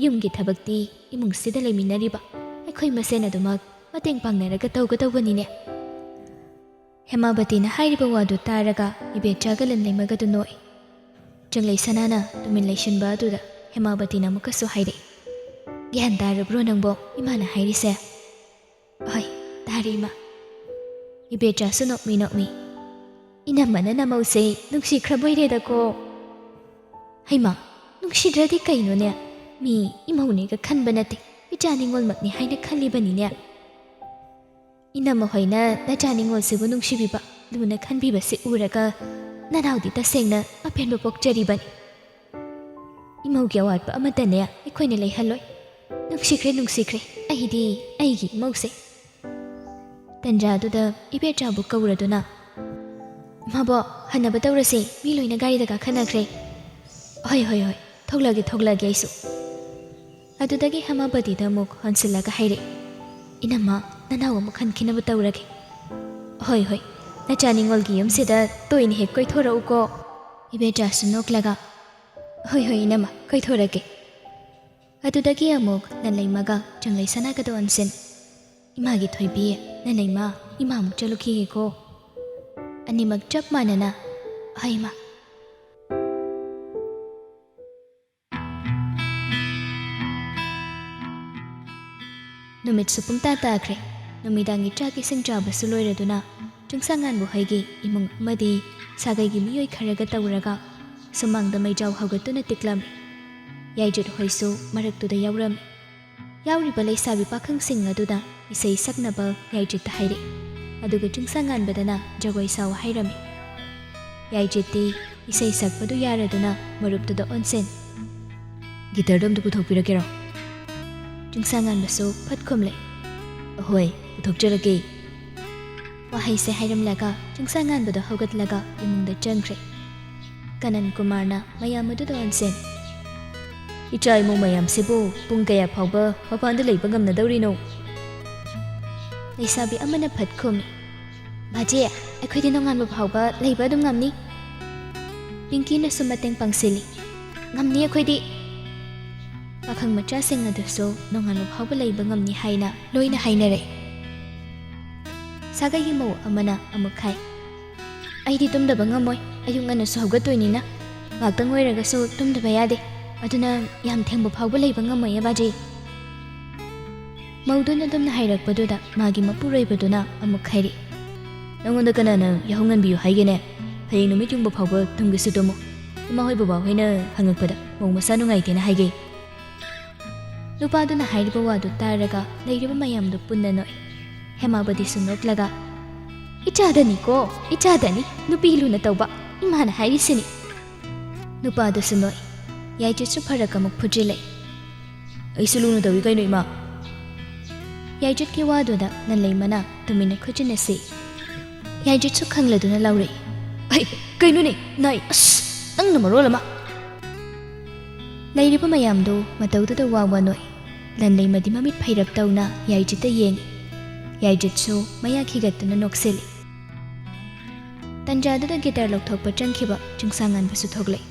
ꯌꯨꯝꯒꯤ ꯊꯕꯛꯇꯤ ꯏꯃꯨꯡꯁꯤꯗ ꯂꯩꯃꯤꯟꯅꯔꯤꯕ ꯑꯩꯈꯣꯏ ꯃꯁꯦꯟ ꯑꯗꯨꯃꯛ ꯃꯇꯦꯡ ꯄꯥꯡꯅꯔꯒ ꯇꯧꯒꯗꯧꯕꯅꯤꯅꯦ꯫ ꯍꯦꯃꯥꯕꯇꯤꯅ ꯍꯥꯏꯔꯤꯕ ꯋꯥꯗꯨ ꯇꯥꯔꯒ ꯏꯕꯦꯆꯥꯒ ꯂꯟꯂꯩꯃꯒꯗꯨ ꯅꯣꯛꯏ꯫ ꯆꯪꯂꯩ ꯁꯅꯥꯅ ꯇꯨꯃꯤꯟ ꯂꯩꯁꯤꯟꯕ ꯑꯗꯨꯗ ꯍꯦꯃꯥꯕꯇꯤꯅ ꯑꯃꯨꯛꯀꯁꯨ ꯍꯥꯏꯔꯛꯏ, "ꯒ꯭ꯌꯥꯟ ꯇꯥꯔꯕ꯭ꯔꯣ ꯅꯪꯕꯣ ꯏꯃꯥꯅ ꯍꯥꯏꯔꯤꯁꯦ?" "ꯍꯣꯏ, ꯇꯥꯔꯦ ꯏꯃꯥ꯫" ꯏꯕꯦꯆꯥꯁꯨ ꯅꯣꯛꯃꯤ ꯅꯣꯛꯃꯤ, "ꯏꯅꯝꯃꯅ ꯅꯃꯧꯁꯦ ꯅꯨꯡꯁꯤꯈ꯭ꯔꯕꯣꯏꯔꯦꯗꯀꯣ꯫" "ꯍꯩꯃꯥ, ꯅꯨꯡꯁꯤꯗ꯭ꯔꯗꯤ ꯀꯩꯅꯣꯅꯦ? ꯃꯤ ꯏꯃꯧꯅꯦꯒ ꯈꯟꯕ ꯅꯠꯇꯦ, ꯏꯆꯥ ꯅꯤꯉꯣꯜꯃꯛꯅꯤ ꯍꯥꯏꯅ ꯈꯜꯂꯤꯕꯅꯤꯅꯦ꯫" "ꯏꯅꯝꯃ ꯍꯣꯏꯅ ꯅꯆꯥ ꯅꯤꯉꯣꯜꯁꯤꯕꯨ ꯅꯨꯡꯁꯤꯕꯤꯕ, ꯂꯨꯅ ꯈꯟꯕꯤꯕꯁꯤ ꯎꯔꯒ ꯅꯅꯥꯎꯗꯤ ꯇꯁꯦꯡꯅ ꯑꯄꯦꯟꯕ ꯄꯣꯛꯆꯔꯤꯕꯅꯤ꯫ ꯏꯃꯧꯒꯤ ꯑꯋꯥꯠꯄ ꯑꯃꯠꯇꯅꯦ ꯑꯩꯈꯣꯏꯅ ꯂꯩꯍꯜꯂꯣꯏ꯫ ꯅꯨꯡꯁꯤꯈ꯭ꯔꯦ, ꯅꯨꯡꯁꯤꯈ꯭ꯔꯦ, ꯑꯩꯗꯤ ꯑꯩꯒꯤ ꯏꯃꯧꯁꯦ꯫" ꯇꯟꯖꯥꯗꯨꯗ ꯏꯕꯦꯆꯥꯕꯨ ꯀꯧꯔꯗꯨꯅ, "ꯃꯥꯕꯣ, ꯍꯟꯅꯕ ꯇꯧꯔꯁꯦ, ꯃꯤ ꯂꯣꯏꯅ ꯒꯥꯔꯤꯗ ꯀꯥꯈꯠꯅꯈ꯭ꯔꯦ꯫" "ꯍꯣꯏ, ꯍꯣꯏ, ꯍꯣꯏ, ꯊꯣꯛꯂꯒꯦ, ꯊꯣꯛꯂꯒꯦ ꯑꯩꯁꯨ꯫" ꯑꯗꯨꯗꯒꯤ ꯍꯦꯃꯥꯕꯇꯤꯗ ꯑꯃꯨꯛ ꯑꯣꯟꯁꯤꯜꯂꯒ ꯍꯥꯏꯔꯛꯏ, "ꯏꯅꯝꯃ, ꯅꯅꯥꯎ ꯑꯃꯨꯛ ꯍꯟꯈꯤꯅꯕ ꯇꯧꯔꯒꯦ꯫" "ꯍꯣꯏ, ꯍꯣꯏ, ꯅꯆꯥ ꯅꯤꯉꯣꯜꯒꯤ ꯌꯨꯝꯁꯤꯗ ꯇꯣꯏꯅ ꯍꯦꯛ ꯀꯣꯏꯊꯣꯔꯛꯎꯀꯣ꯫" ꯏꯕꯦꯆꯥꯁꯨ ꯅꯣꯛꯂꯒ, "ꯍꯣꯏ, ꯍꯣꯏ, ꯏꯅꯝꯃ, ꯀꯣꯏꯊꯣꯔꯛꯀꯦ꯫" ꯑꯗꯨꯗꯒꯤ ꯑꯃꯨꯛ ꯂꯟꯂꯩꯃꯒ ꯆꯪꯂꯩ ꯁꯅꯥꯒꯗ ꯑꯣꯟꯁꯤꯟ, "ꯏꯃꯥꯒꯤ ꯊꯣꯏꯕꯤ, ꯂꯟꯂꯩꯃ, ꯏꯃꯥ ꯑꯃꯨꯛ ꯆꯠꯂꯨꯈꯤꯒꯦꯀꯣ꯫" ꯑꯅꯤꯃꯛ ꯆꯞ ꯃꯥꯟꯅꯅ, "ꯍꯣꯏ, ꯏꯃꯥ꯫" ꯅꯨꯃꯤꯠꯁꯨ ꯄꯨꯡꯇꯥ ꯇꯥꯈ꯭ꯔꯦ꯫ ꯅꯨꯃꯤꯗꯥꯡꯒꯤ ꯆꯥꯛ ꯏꯁꯤꯡ ꯆꯥꯕꯁꯨ ꯂꯣꯏꯔꯗꯨꯅ, ꯆꯤꯡꯁꯥꯡꯉꯥꯟꯕ ꯍꯣꯏꯒꯤ ꯏꯃꯨꯡ ꯑꯃꯗꯤ ꯁꯥꯒꯩꯒꯤ ꯃꯤꯑꯣꯏ ꯈꯔꯒ ꯇꯧꯔꯒ ꯁꯨꯃꯥꯡꯗ ꯃꯩꯖꯥꯎ ꯍꯧꯒꯠꯇꯨꯅ ꯇꯤꯛꯂꯝꯃꯤ꯫ ꯌꯥꯏꯖꯨꯠ ꯍꯣꯏꯁꯨ ꯃꯔꯛꯇꯨꯗ ꯌꯥꯎꯔꯝꯃꯤ꯫ ꯌꯥꯎꯔꯤꯕ ꯂꯩꯁꯥꯕꯤ ꯄꯥꯈꯪꯁꯤꯡ ꯑꯗꯨꯅ ꯏꯁꯩ ꯁꯛꯅꯕ ꯌꯥꯏꯖꯨꯠꯇ ꯍꯥꯏꯔꯛꯏ꯫ ꯑꯗꯨꯒ ꯆꯤꯡꯁꯥꯡꯉꯥꯟꯕꯗꯅ ꯖꯒꯣꯏ ꯁꯥꯎ ꯍꯥꯏꯔꯝꯃꯤ꯫ ꯌꯥꯏꯖꯨꯠꯇꯤ ꯏꯁꯩ ꯁꯛꯄꯗꯨ ꯌꯥꯔꯗꯨꯅ ꯃꯔꯨꯞꯇꯨꯗ ꯑꯣꯟꯁꯤꯟ, "ꯒꯤꯇꯔꯗꯣ ꯑꯝꯇ ꯄꯨꯊꯣꯛꯄꯤꯔꯛꯀꯦꯔꯣ?" ꯆꯤꯡꯁꯥꯡꯉꯥꯟꯕꯁꯨ ꯐꯠ ꯈꯨꯝꯂꯦ, "ꯑꯍꯣꯏ, ꯄꯨꯊꯣꯛꯆꯔꯛꯀꯦ꯫" ꯋꯥꯍꯩꯁꯦ ꯍꯥꯏꯔꯝꯂꯒ ꯆꯤꯡꯁꯥ ꯉꯥꯟꯕꯗꯣ ꯍꯧꯒꯠꯂꯒ ꯏꯃꯨꯡꯗ ꯆꯪꯈ꯭ꯔꯦ꯫ ꯀꯅꯟ ꯀꯨꯃꯥꯔꯅ ꯃꯌꯥꯝ ꯑꯗꯨꯗ ꯑꯣꯟꯁꯤꯟ, "ꯏꯆꯥ ꯏꯃꯧ ꯃꯌꯥꯝꯁꯤꯕꯨ ꯄꯨꯡ ꯀꯌꯥ ꯐꯥꯎꯕ ꯃꯄꯥꯟꯗ ꯂꯩꯕ ꯉꯝꯅꯗꯧꯔꯤꯅꯣ?" ꯂꯩꯁꯥꯕꯤ ꯑꯃꯅ ꯐꯠ ꯈꯨꯝꯃꯤ, "ꯕꯥꯖꯤ, ꯑꯩꯈꯣꯏꯗꯤ ꯅꯣꯡꯉꯥꯟꯕ ꯐꯥꯎꯕ ꯂꯩꯕ ꯑꯗꯨꯝ ꯉꯝꯅꯤ꯫" ꯄꯤꯡꯀꯤꯅꯁꯨ ꯃꯇꯦꯡ ꯄꯥꯡꯁꯤꯜꯂꯤ, "ꯉꯝꯅꯤ ꯑꯩꯈꯣꯏꯗꯤ꯫" ꯄꯥꯈꯪ ꯃꯆꯥꯁꯤꯡ ꯑꯗꯨꯁꯨ ꯅꯣꯡꯉꯥꯟꯕ ꯐꯥꯎꯕ ꯂꯩꯕ ꯉꯝꯅꯤ ꯍꯥꯏꯅ ꯂꯣꯏꯅ ꯍꯥꯏꯅꯔꯦ꯫ ꯁꯥꯒꯩꯒꯤ ꯃꯧ ꯑꯃꯅ ꯑꯃꯨꯛ ꯍꯥꯏ, "ꯑꯩꯗꯤ ꯇꯨꯝꯗꯕ ꯉꯝꯃꯣꯏ, ꯑꯌꯨꯛ ꯉꯟꯅꯁꯨ ꯍꯧꯒꯠꯇꯣꯏꯅꯤꯅ꯫ ꯉꯥꯛꯇꯪ ꯑꯣꯏꯔꯒꯁꯨ ꯇꯨꯝꯗꯕ ꯌꯥꯗꯦ, ꯑꯗꯨꯅ ꯌꯥꯝ ꯊꯦꯡꯕ ꯐꯥꯎꯕ ꯂꯩꯕ ꯉꯝꯃꯣꯏꯌꯦ ꯕꯥꯖꯤ꯫" ꯃꯧꯗꯨꯅ ꯑꯗꯨꯝꯅ ꯍꯥꯏꯔꯛꯄꯗꯨꯗ ꯃꯥꯒꯤ ꯃꯄꯨꯔꯣꯏꯕꯗꯨꯅ ꯑꯃꯨꯛ ꯍꯥꯏꯔꯤ, "ꯅꯉꯣꯟꯗ ꯀꯅꯥꯅ ꯌꯥꯍꯧ ꯉꯟꯕꯤꯌꯨ ꯍꯥꯏꯒꯦꯅꯦ? ꯍꯌꯦꯡ ꯅꯨꯃꯤꯠ ꯌꯨꯡꯕ ꯐꯥꯎꯕ ꯇꯨꯝꯒꯦꯁꯨ ꯇꯨꯝꯃꯨ꯫ ꯏꯃꯥ ꯍꯣꯏ ꯕꯕꯥ ꯍꯣꯏꯅ ꯍꯪꯉꯛꯄꯗ ꯃꯧ ꯃꯁꯥ ꯅꯨꯡꯉꯥꯏꯇꯦꯅ ꯍꯥꯏꯒꯦ꯫" ꯅꯨꯄꯥꯗꯨꯅ ꯍꯥꯏꯔꯤꯕ ꯋꯥꯗꯨ ꯇꯥꯔꯒ ꯂꯩꯔꯤꯕ ꯃꯌꯥꯝꯗꯨ ꯄꯨꯟꯅ ꯅꯣꯛꯏ꯫ ꯍꯦꯃꯥꯕꯗꯤꯁꯨ ꯅꯣꯛꯂꯒ, "ꯏꯆꯥꯗꯅꯤꯀꯣ, ꯏꯆꯥꯗꯅꯤ ꯅꯨꯄꯤ ꯂꯨꯅ ꯇꯧꯕ, ꯏꯃꯥꯅ ꯍꯥꯏꯔꯤꯁꯤꯅꯤ꯫" ꯅꯨꯄꯥꯗꯨꯁꯨ ꯅꯣꯛꯏ꯫ ꯌꯥꯏꯆꯤꯠꯁꯨ ꯐꯔꯛ ꯑꯃꯨꯛ ꯐꯨꯖꯤꯜꯂꯛꯏ꯫ "ꯑꯩꯁꯨ ꯂꯨꯅ ꯇꯧꯏ ꯀꯩꯅꯣ, ꯏꯃꯥ꯫" ꯌꯥꯏꯆꯤꯠꯀꯤ ꯋꯥꯗꯨꯗ ꯅꯟꯂꯩꯃꯅ ꯇꯨꯃꯤꯟꯅ ꯈꯨꯖꯤꯟꯅꯁꯤ꯫ ꯌꯥꯏꯆꯤꯠꯁꯨ ꯈꯪꯂꯗꯨꯅ ꯂꯥꯎꯔꯛꯏ, "ꯑꯩ, ꯀꯩꯅꯣꯅꯦ, ꯅꯥꯏ, ꯑꯁ, ꯅꯪꯅ ꯃꯔꯣꯜ ꯑꯃ!" ꯂꯩꯔꯤꯕ ꯃꯌꯥꯝꯗꯨ ꯃꯇꯧꯗꯨꯗ ꯋꯥ ꯋꯥ ꯅꯣꯛꯏ꯫ ꯂꯟꯂꯩꯃꯗꯤ ꯃꯃꯤꯠ ꯐꯩꯔꯞ ꯇꯧꯅ ꯌꯥꯏꯆꯤꯠꯇ ꯌꯦꯡꯏ꯫ ꯌꯥꯏꯆꯤꯠꯁꯨ ꯃꯌꯥ ꯈꯤꯒꯠꯇꯨꯅ ꯅꯣꯛꯁꯤꯜꯂꯤ꯫ ꯇꯟꯖꯥꯗꯨꯗ ꯒꯤꯇꯥꯔ ꯂꯧꯊꯣꯛꯄ ꯆꯪꯈꯤꯕ ꯆꯤꯡꯁꯥꯡꯉꯥꯟꯕꯁꯨ ꯊꯣꯛꯂꯛꯏ꯫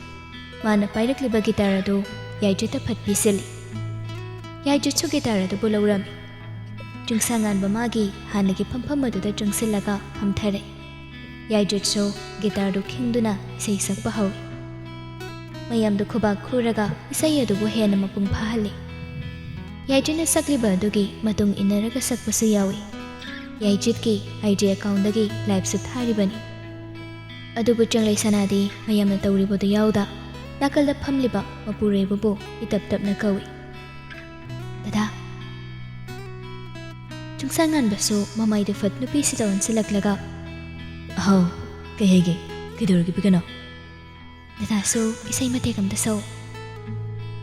ꯃꯥꯅ ꯄꯥꯏꯔꯛꯂꯤꯕ ꯒꯤꯇꯥꯔ ꯑꯗꯨ ꯌꯥꯏꯆꯤꯠꯇ ꯐꯠ ꯄꯤꯁꯤꯜꯂꯤ꯫ ꯌꯥꯏꯆꯤꯠꯁꯨ ꯒꯤꯇꯥꯔ ꯑꯗꯨꯕꯨ ꯂꯧꯔꯝꯃꯤ꯫ ꯆꯤꯡꯁꯥꯡꯉꯥꯟꯕ ꯃꯥꯒꯤ ꯍꯥꯟꯅꯒꯤ ꯐꯝꯐꯝ ꯑꯗꯨꯗ ꯆꯪꯁꯤꯜꯂꯒ ꯐꯝꯊꯔꯦ꯫ ꯌꯥꯏꯆꯤꯠꯁꯨ ꯒꯤꯇꯥꯔꯗꯨ ꯈꯤꯡꯗꯨꯅ ꯏꯁꯩ ꯁꯛꯄ ꯍꯧꯏ꯫ ꯃꯌꯥꯝꯗꯨ ꯈꯨꯕꯥꯛ ꯈꯨꯔꯒ ꯏꯁꯩ ꯑꯗꯨꯕꯨ ꯍꯦꯟꯅ ꯃꯄꯨꯡ ꯐꯥꯍꯜꯂꯤ꯫ ꯌꯥꯏꯆꯤꯠꯅ ꯁꯛꯂꯤꯕ ꯑꯗꯨꯒꯤ ꯃꯇꯨꯡ ꯏꯟꯅꯔꯒ ꯁꯛꯄꯁꯨ ꯌꯥꯎꯏ꯫ ꯌꯥꯏꯆꯤꯠꯀꯤ ꯑꯥꯏ ꯖꯤ ꯑꯦꯀꯥꯎꯟꯗꯒꯤ ꯂꯥꯏꯚꯁꯨ ꯊꯥꯔꯤꯕꯅꯤ꯫ ꯑꯗꯨꯕꯨ ꯆꯪꯂꯩ ꯁꯅꯥꯗꯤ ꯃꯌꯥꯝꯅ ꯇꯧꯔꯤꯕꯗꯨ ꯌꯥꯎꯗ ꯅꯥꯀꯜꯗ ꯐꯝꯂꯤꯕ ꯃꯄꯨꯔꯣꯏꯕꯕꯨ ꯏꯇꯞ ꯇꯞꯅ ꯀꯧꯏ꯫ "ꯗꯗꯥ꯫" ꯆꯤꯡꯁꯥꯡꯉꯥꯟꯕꯁꯨ ꯃꯃꯥꯏꯗꯨ ꯐꯠ ꯅꯨꯄꯤꯁꯤꯗ ꯑꯣꯟꯁꯤꯜꯂꯛꯂꯒ, "ꯑꯍꯥꯎ, ꯀꯩ ꯍꯥꯏꯒꯦ? ꯀꯩꯗꯧꯔꯒꯦ ꯄꯤꯒꯅꯣ?" "ꯗꯗꯥꯁꯨ ꯏꯁꯩ ꯃꯇꯦꯛ ꯑꯝꯇ ꯁꯛꯎ꯫"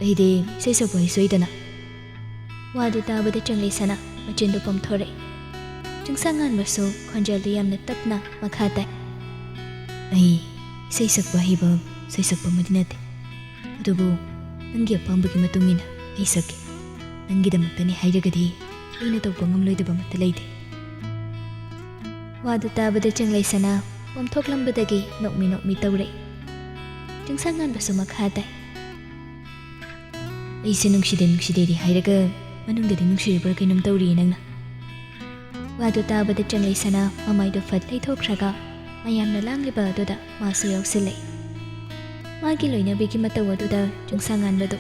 "ꯑꯩꯗꯤ ꯏꯁꯩ ꯁꯛꯄ ꯍꯩꯁꯨ ꯍꯩꯇꯅ꯫" ꯋꯥꯗꯨ ꯇꯥꯕꯗ ꯆꯪꯂꯩ ꯁꯅꯥ ꯃꯆꯤꯟꯗꯨ ꯄꯣꯝꯊꯣꯔꯛꯏ꯫ ꯆꯤꯡꯁꯥꯡꯉꯥꯟꯕꯁꯨ ꯈꯣꯟꯖꯦꯜꯗꯨ ꯌꯥꯝꯅ ꯇꯞꯅ ꯃꯈꯥ ꯇꯥꯏ꯫ ꯑꯩ ꯏꯁꯩ ꯁꯛꯄ ꯍꯩꯕ ꯁꯩꯁꯛꯄ ꯑꯃꯗꯤ ꯅꯠꯇꯦ, ꯑꯗꯨꯕꯨ ꯅꯪꯒꯤ ꯑꯄꯥꯝꯕꯒꯤ ꯃꯇꯨꯡ ꯏꯟꯅ ꯑꯩ ꯁꯛꯀꯦ꯫ ꯅꯪꯒꯤꯗꯃꯛꯇꯅꯤ ꯍꯥꯏꯔꯒꯗꯤ ꯑꯩꯅ ꯇꯧꯕ ꯉꯝꯂꯣꯏꯗꯕ ꯑꯃꯠꯇ ꯂꯩꯇꯦ꯫ ꯋꯥꯗꯨ ꯇꯥꯕꯗ ꯆꯤꯡꯂꯩꯁꯅꯥ ꯄꯣꯝꯊꯣꯛꯂꯝꯕꯗꯒꯤ ꯅꯣꯛꯃꯤ ꯅꯣꯛꯃꯤ ꯇꯧꯔꯛꯏ꯫ ꯆꯤꯡꯁꯥꯡꯉꯥꯟꯕꯁꯨ ꯃꯈꯥ ꯇꯥꯏ꯫ ꯑꯩꯁꯦ ꯅꯨꯡꯁꯤꯗꯦ ꯅꯨꯡꯁꯤꯗꯦꯗꯤ ꯍꯥꯏꯔꯒ ꯃꯅꯨꯡꯗꯗꯤ ꯅꯨꯡꯁꯤꯔꯤꯕ꯭ꯔꯥ ꯀꯩꯅꯣꯝ ꯇꯧꯔꯤꯌꯦ ꯅꯪꯅ꯫ ꯋꯥꯗꯨ ꯇꯥꯕꯗ ꯆꯤꯡꯂꯩꯁꯅꯥ ꯃꯃꯥꯏꯗꯨ ꯐꯠ ꯂꯩꯊꯣꯛꯈ꯭ꯔꯒ ꯃꯌꯥꯝꯅ ꯂꯥꯡꯂꯤꯕ ꯑꯗꯨꯗ ꯃꯥꯁꯨ ꯌꯥꯎꯁꯤꯜꯂꯦ꯫ ꯃꯥꯒꯤ ꯂꯣꯏꯅꯕꯤꯒꯤ ꯃꯇꯧ ꯑꯗꯨꯗ ꯆꯤꯡꯁꯥꯡꯉꯥꯟꯕꯗꯨ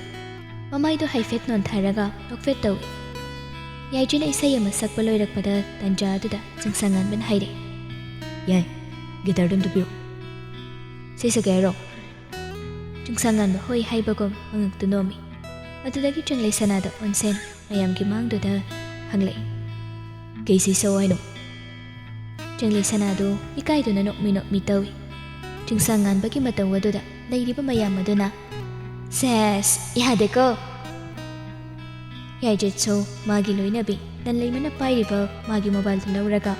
ꯃꯃꯥꯏꯗꯨ ꯍꯥꯏꯐꯦꯠ ꯅꯣꯟꯊꯔꯒ ꯅꯣꯛꯐꯦꯠ ꯇꯧꯏ꯫ ꯌꯥꯏꯗ꯭ꯔꯤꯅ ꯏꯁꯩ ꯑꯃ ꯁꯛꯄ ꯂꯣꯏꯔꯛꯄꯗ ꯇꯟꯖꯥ ꯑꯗꯨꯗ ꯆꯤꯡꯁꯥꯡꯉꯥꯟꯕꯅ ꯍꯥꯏꯔꯦ, "ꯌꯥꯏ, ꯒꯤꯇꯥꯔꯗꯨ ꯑꯝꯇ ꯄꯤꯔꯛꯑꯣ꯫ ꯏꯁꯩ ꯁꯛꯀꯦ ꯍꯥꯏꯔꯣ?" ꯆꯤꯡꯁꯥꯡꯉꯥꯟꯕ ꯍꯣꯏ ꯍꯥꯏꯕꯒꯨꯝ ꯃꯉꯛꯇꯨ ꯅꯣꯝꯃꯤ꯫ ꯑꯗꯨꯗꯒꯤ ꯆꯤꯡꯂꯩꯁꯅꯥꯗ ꯑꯣꯟꯁꯦꯟ ꯃꯌꯥꯝꯒꯤ ꯃꯥꯡꯗꯨꯗ ꯍꯪꯂꯛꯏ, "ꯀꯩ ꯏꯁꯩ ꯁꯛꯑꯣ ꯍꯥꯏꯅꯣ?" ꯆꯤꯡꯂꯩꯁꯅꯥꯗꯨ ꯏꯀꯥꯏꯗꯨꯅ ꯅꯣꯛꯃꯤ ꯅꯣꯛꯃꯤ ꯇꯧꯏ꯫ ꯆꯤꯡꯁꯥꯡꯉꯥꯟꯕꯒꯤ ꯃꯇꯧ ꯑꯗꯨꯗ ꯂꯩꯔꯤꯕ ꯃꯌꯥꯝ ꯑꯗꯨꯅ, "ꯁꯦꯁ, ꯌꯥꯗꯦꯀꯣ!" ꯌꯥꯏꯗ꯭ꯔꯤꯠꯁꯨ ꯃꯥꯒꯤ ꯂꯣꯏꯅꯕꯤ ꯂꯟꯂꯩꯃꯅ ꯄꯥꯏꯔꯤꯕ ꯃꯥꯒꯤ ꯃꯣꯕꯥꯏꯜꯗꯨ ꯂꯧꯔꯒ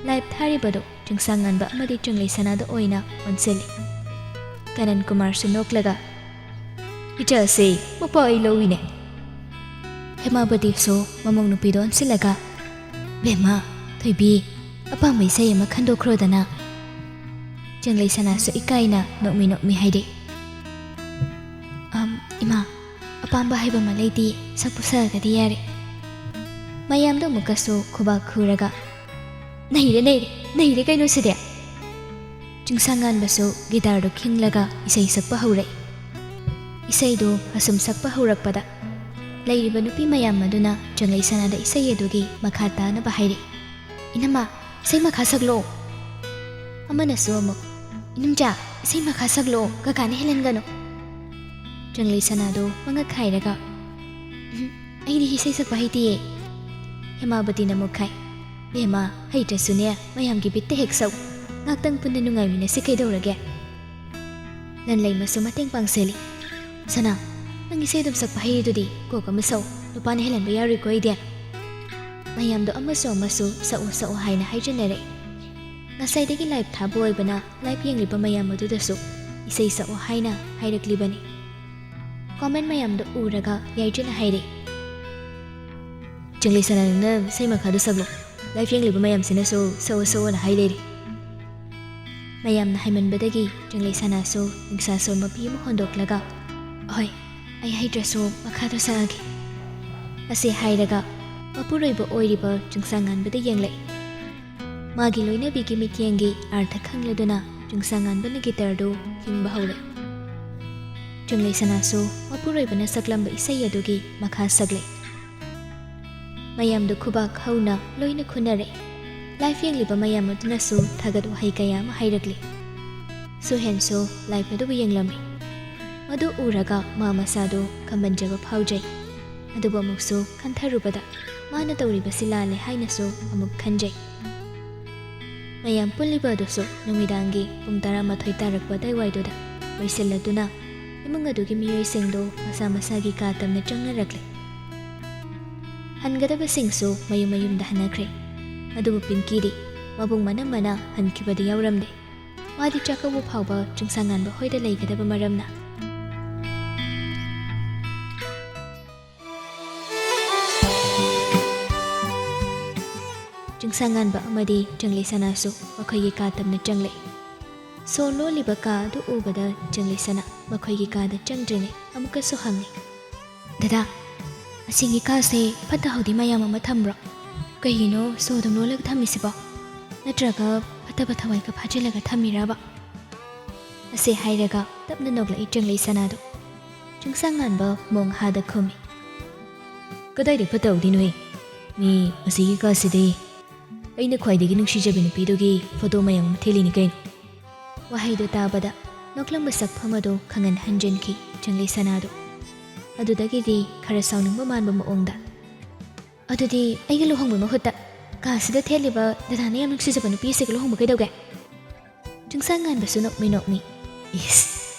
ꯂꯥꯏꯚ ꯊꯥꯔꯤꯕꯗꯨ ꯆꯤꯡꯁꯥꯡꯉꯥꯟꯕ ꯑꯃꯗꯤ ꯆꯤꯡꯂꯩꯁꯅꯥꯗ ꯑꯣꯏꯅ ꯑꯣꯟꯁꯤꯜꯂꯤ꯫ ꯀꯅꯟ ꯀꯨꯃꯥꯔꯁꯨ ꯅꯣꯛꯂꯒ, "ꯏꯆꯥꯁꯦ ꯃꯄꯥ ꯑꯩ ꯂꯧꯏꯅꯦ!" ꯍꯦꯃꯥꯕꯇꯤꯁꯨ ꯃꯃꯧ ꯅꯨꯄꯤꯗ ꯑꯣꯟꯁꯤꯜꯂꯒ, "ꯕꯦꯝꯃ, ꯊꯣꯏꯕꯤ, ꯑꯄꯥꯝꯕ ꯏꯁꯩ ꯑꯃ ꯈꯟꯗꯣꯛꯈ꯭ꯔꯣꯗꯅ!" ꯆꯤꯡꯂꯩꯁꯅꯥꯁꯨ ꯏꯀꯥꯏꯅ ꯅꯣꯛꯃꯤ ꯅꯣꯛꯃꯤ ꯍꯥꯏꯔꯛꯏ, "ꯑꯝ, ꯏꯃꯥ, ꯑꯄꯥꯝꯕ ꯍꯥꯏꯕ ꯑꯃ ꯂꯩꯇꯦ, ꯁꯛꯄꯨ ꯁꯛꯑꯒꯗꯤ ꯌꯥꯔꯦ!" ꯃꯌꯥꯝꯗꯣ ꯑꯃꯨꯛꯀꯁꯨ ꯈꯨꯕꯥꯛ ꯈꯨꯔꯒ, "ꯅꯩꯔꯦ, ꯅꯩꯔꯦ, ꯅꯩꯔꯦ ꯀꯩꯅꯣ ꯁꯤꯗꯤ!" ꯆꯤꯡꯁꯥꯡꯉꯥꯟꯕꯁꯨ ꯒꯤꯇꯥꯔꯗꯨ ꯈꯤꯡꯂꯒ ꯏꯁꯩ ꯁꯛꯄ ꯍꯧꯔꯛꯏ꯫ ꯏꯁꯩꯗꯨ ꯑꯁꯨꯝ ꯁꯛꯄ ꯍꯧꯔꯛꯄꯗ ꯂꯩꯔꯤꯕ ꯅꯨꯄꯤ ꯃꯌꯥꯝ ꯑꯗꯨꯅ ꯆꯤꯡꯂꯩꯁꯅꯥꯗ ꯏꯁꯩ ꯑꯗꯨꯒꯤ ꯃꯈꯥ ꯇꯥꯅꯕ ꯍꯥꯏꯔꯛꯏ꯫ "ꯏꯅꯝꯃ, ꯏꯁꯩ ꯃꯈꯥ ꯁꯛꯂꯛꯑꯣ!" ꯑꯃꯅꯁꯨ ꯑꯃꯨꯛ, "ꯏꯅꯨꯝꯆꯥ, ꯏꯁꯩ ꯃꯈꯥ ꯁꯛꯂꯛꯑꯣ, ꯀꯀꯥꯅ ꯍꯦꯜꯍꯟꯒꯅꯨ!" ꯆꯤꯡꯂꯩꯁꯅꯥꯗꯨ ꯃꯉꯛ ꯈꯥꯏꯔꯒ, "ꯎꯝ, ꯑꯩꯗꯤ ꯏꯁꯩ ꯁꯛꯄ ꯍꯩꯇꯤꯌꯦ!" ꯍꯦꯃꯥꯕꯇꯤꯅ ꯑꯃꯨꯛ ꯈꯥꯏ, "ꯕꯦꯝꯃ, ꯍꯩꯇ꯭ꯔꯁꯨꯅꯦ, ꯃꯌꯥꯝꯒꯤ ꯕꯤꯠꯇ ꯍꯦꯛ ꯁꯛꯎ꯫ ꯉꯥꯛꯇꯪ ꯄꯨꯟꯅ ꯅꯨꯡꯉꯥꯏꯃꯤꯟꯅꯁꯤ ꯀꯩꯗꯧꯔꯒꯦ?" ꯂꯟꯂꯩꯃꯁꯨ ꯃꯇꯦꯡ ꯄꯥꯡꯁꯤꯜꯂꯤ꯫ "ꯁꯅꯥ, ꯅꯪ ꯏꯁꯩ ꯑꯗꯨꯝ ꯁꯛꯄ ꯍꯩꯔꯤꯗꯨꯗꯤ, ꯀꯣꯛ ꯑꯃ ꯁꯛꯎ꯫ ꯅꯨꯄꯥꯅ ꯍꯦꯜꯍꯟꯕ ꯌꯥꯔꯣꯏꯀꯣ ꯑꯩꯗꯤ!" ꯃꯌꯥꯝꯗꯣ ꯑꯃꯁꯨ ꯑꯃꯁꯨ ꯁꯛꯎ ꯁꯛꯎ ꯍꯥꯏꯅ ꯍꯥꯏꯖꯟꯅꯔꯦ꯫ ꯉꯁꯥꯏꯗꯒꯤ live ꯊꯥꯕ ꯑꯣꯏꯕꯅ live ꯌꯦꯡꯂꯤꯕ ꯃꯌꯥꯝ ꯑꯗꯨꯗꯁꯨ ꯏꯁꯩ ꯁꯛꯎ ꯍꯥꯏꯅ ꯍꯥꯏꯔꯛꯂꯤꯕꯅꯤ꯫ Comment ꯃꯌꯥꯝꯗꯣ ꯎꯔꯒ ꯌꯥꯏꯗ꯭ꯔꯤꯅ ꯍꯥꯏꯔꯦ, "ꯆꯤꯡꯂꯩꯁꯅꯥ, ꯅꯪꯅ ꯏꯁꯩ ꯃꯈꯥꯗꯣ ꯁꯛꯂꯣ, live ꯌꯦꯡꯂꯤꯕ ꯃꯌꯥꯝꯁꯤꯅꯁꯨ ꯁꯛꯎ ꯁꯛꯎꯅ ꯍꯥꯏ ꯂꯩꯔꯦ꯫" ꯃꯌꯥꯝꯅ ꯍꯥꯏꯃꯟꯕꯗꯒꯤ ꯆꯤꯡꯂꯩꯁꯅꯥꯁꯨ ꯅꯤꯡꯁꯥ ꯁꯣꯔ ꯃꯄꯤ ꯑꯃ ꯍꯣꯟꯗꯣꯛꯂꯒ, "ꯑꯍꯣꯏ, ꯑꯩ ꯍꯩꯇ꯭ꯔꯁꯨ ꯃꯈꯥꯗꯣ ꯁꯛꯑꯒꯦ" ꯑꯁꯤ ꯍꯥꯏꯔꯒ ꯃꯄꯨꯔꯣꯏꯕ ꯑꯣꯏꯔꯤꯕ ꯆꯤꯡꯁꯥꯡꯉꯥꯟꯕꯗ ꯌꯦꯡꯂꯛꯏ꯫ ꯃꯥꯒꯤ ꯂꯣꯏꯅꯕꯤꯒꯤ ꯃꯤꯠꯌꯦꯡꯒꯤ ꯑꯥꯔꯊ ꯈꯪꯂꯗꯨꯅ ꯆꯤꯡꯁꯥꯡꯉꯥꯟꯕꯅ guitarꯗꯨ ꯈꯤꯡꯕ ꯍꯧꯔꯦ꯫ ꯆꯤꯡꯂꯩꯁꯅꯥꯁꯨ ꯃꯄꯨꯔꯣꯏꯕꯅ ꯁꯛꯂꯝꯕ ꯏꯁꯩ ꯑꯗꯨꯒꯤ ꯃꯈꯥ ꯁꯛꯂꯦ꯫ ꯃꯌꯥꯝꯗꯨ ꯈꯨꯕꯥꯛ ꯍꯧꯅ ꯂꯣꯏꯅ ꯈꯨꯅꯔꯦ꯫ Live ꯌꯦꯡꯂꯤꯕ ꯃꯌꯥꯝ ꯑꯗꯨꯅꯁꯨ ꯊꯥꯒꯠ ꯋꯥꯍꯩ ꯀꯌꯥ ꯑꯃ ꯍꯥꯏꯔꯛꯂꯤ꯫ ꯁꯨꯍꯦꯟꯁꯨ live ꯑꯗꯨꯕꯨ ꯌꯦꯡꯂꯝꯃꯤ꯫ ꯃꯗꯨ ꯎꯔꯒ ꯃꯥ ꯃꯁꯥꯗꯨ ꯈꯝꯕꯟꯖꯕ ꯐꯥꯎꯖꯩ꯫ ꯑꯗꯨꯕꯨ ꯑꯃꯨꯛꯁꯨ ꯈꯟꯊꯔꯨꯕꯗ ꯃꯥꯅ ꯇꯧꯔꯤꯕꯁꯤ ꯂꯥꯜꯂꯦ ꯍꯥꯏꯅꯁꯨ ꯑꯃꯨꯛ ꯈꯟꯖꯩ꯫ ꯃꯌꯥꯝ ꯄꯨꯜꯂꯤꯕ ꯑꯗꯨꯁꯨ ꯅꯨꯃꯤꯗꯥꯡꯒꯤ ꯄꯨꯡ ꯇꯔꯥꯃꯥꯊꯣꯏ ꯇꯥꯔꯛꯄ ꯑꯗꯨꯋꯥꯏꯗꯨꯗ ꯂꯣꯏꯁꯤꯜꯂꯗꯨꯅ ꯏꯃꯨꯡ ꯑꯗꯨꯒꯤ ꯃꯤꯑꯣꯏꯁꯤꯡꯗꯨ ꯃꯁꯥ ꯃꯁꯥꯒꯤ ꯀꯥ ꯇꯝꯅ ꯆꯪꯅꯔꯛꯂꯦ꯫ ꯍꯟꯒꯗꯕꯁꯤꯡꯁꯨ ꯃꯌꯨꯝ ꯃꯌꯨꯝꯗ ꯍꯟꯅꯈ꯭ꯔꯦ꯫ ꯑꯗꯨꯕꯨ ꯄꯤꯡꯀꯤꯗꯤ ꯃꯕꯨꯡ ꯃꯅꯝ ꯃꯅꯥ ꯍꯟꯈꯤꯕꯗꯤ ꯌꯥꯎꯔꯝꯗꯦ꯫ ꯃꯥꯗꯤ ꯆꯥꯛꯀꯧꯕ ꯐꯥꯎꯕ ꯆꯤꯡꯁꯥꯡꯉꯥꯟꯕ ꯍꯣꯏꯗ ꯂꯩꯒꯗꯕ ꯃꯔꯝꯅ꯫ ꯆꯤꯡꯁꯥꯡꯉꯥꯟꯕ ꯑꯃꯗꯤ ꯆꯤꯡꯂꯩꯁꯅꯥꯁꯨ ꯃꯈꯣꯏꯒꯤ ꯀꯥ ꯇꯝꯅ ꯆꯪꯂꯛꯏ꯫ ꯁꯣ ꯂꯣꯜꯂꯤꯕ ꯀꯥ ꯑꯗꯨ ꯎꯕꯗ ꯆꯤꯡꯂꯩꯁꯅꯥ ꯃꯈꯣꯏꯒꯤ ꯀꯥꯗ ꯆꯪꯗ꯭ꯔꯤꯉꯩ ꯑꯃꯨꯛꯀꯁꯨ ꯍꯪꯉꯤ, "ꯗꯗꯥ, ꯑꯁꯤꯒꯤ ꯀꯥꯁꯦ ꯐꯠꯇ ꯍꯥꯎꯗꯤ ꯃꯌꯥꯝ ꯑꯃ ꯊꯝꯕ꯭ꯔꯣ? ꯀꯩꯒꯤꯅꯣ ꯁꯣ ꯑꯗꯨꯝ ꯂꯣꯜꯂꯒ ꯊꯝꯃꯤꯁꯤꯕꯣ? ꯅꯠꯇ꯭ꯔꯒ ꯐꯠꯇꯕ ꯊꯋꯥꯏꯒ ꯐꯥꯖꯤꯜꯂꯒ ꯊꯝꯃꯤꯔꯕ?" ꯑꯁꯤ ꯍꯥꯏꯔꯒ ꯇꯞꯅ ꯅꯣꯛꯂꯛꯏ ꯆꯤꯡꯂꯩꯁꯅꯥꯗꯣ꯫ ꯆꯤꯡꯁꯥꯡꯉꯥꯟꯕ ꯃꯣꯡ ꯍꯥꯗ ꯈꯨꯝꯃꯤ, "ꯀꯗꯥꯏꯗ ꯐꯠꯇ ꯍꯥꯎꯗꯤꯅꯣꯍꯦ? ꯃꯤ ꯑꯁꯤꯒꯤ ꯀꯥꯁꯤꯗꯤ ꯑꯩꯅ ꯈ꯭ꯋꯥꯏꯗꯒꯤ ꯅꯨꯡꯁꯤꯖꯕ ꯅꯨꯄꯤꯗꯨꯒꯤ ꯐꯣꯇꯣ ꯃꯌꯥꯝ ꯑꯃ ꯊꯦꯠꯂꯤꯅꯤ ꯀꯩꯅꯣ꯫" ꯋꯥꯍꯩꯗꯨ ꯇꯥꯕꯗ ꯅꯣꯛꯂꯝꯕ ꯁꯛꯐꯝ ꯑꯗꯨ ꯈꯪꯍꯟ ꯍꯟꯖꯤꯟꯈꯤ ꯆꯤꯡꯂꯩꯁꯅꯥꯗꯨ꯫ ꯑꯗꯨꯗꯒꯤꯗꯤ ꯈꯔ ꯁꯥꯎꯅꯤꯡꯕ ꯃꯥꯟꯕ ꯃꯑꯣꯡꯗ, "ꯑꯗꯨꯗꯤ ꯑꯩꯒ ꯂꯨꯍꯣꯡꯕ ꯃꯍꯨꯠꯇ ꯀꯥꯁꯤꯗ ꯊꯦꯠꯂꯤꯕ ꯗꯗꯥꯅ ꯌꯥꯝ ꯅꯨꯡꯁꯤꯖꯕ ꯅꯨꯄꯤꯁꯤꯒ ꯂꯨꯍꯣꯡꯕ ꯀꯩꯗꯧꯒꯦ?" ꯆꯤꯡꯁꯥꯡꯉꯥꯟꯕꯁꯨ ꯅꯣꯛꯃꯤ ꯅꯣꯛꯃꯤ, "ꯏꯁ,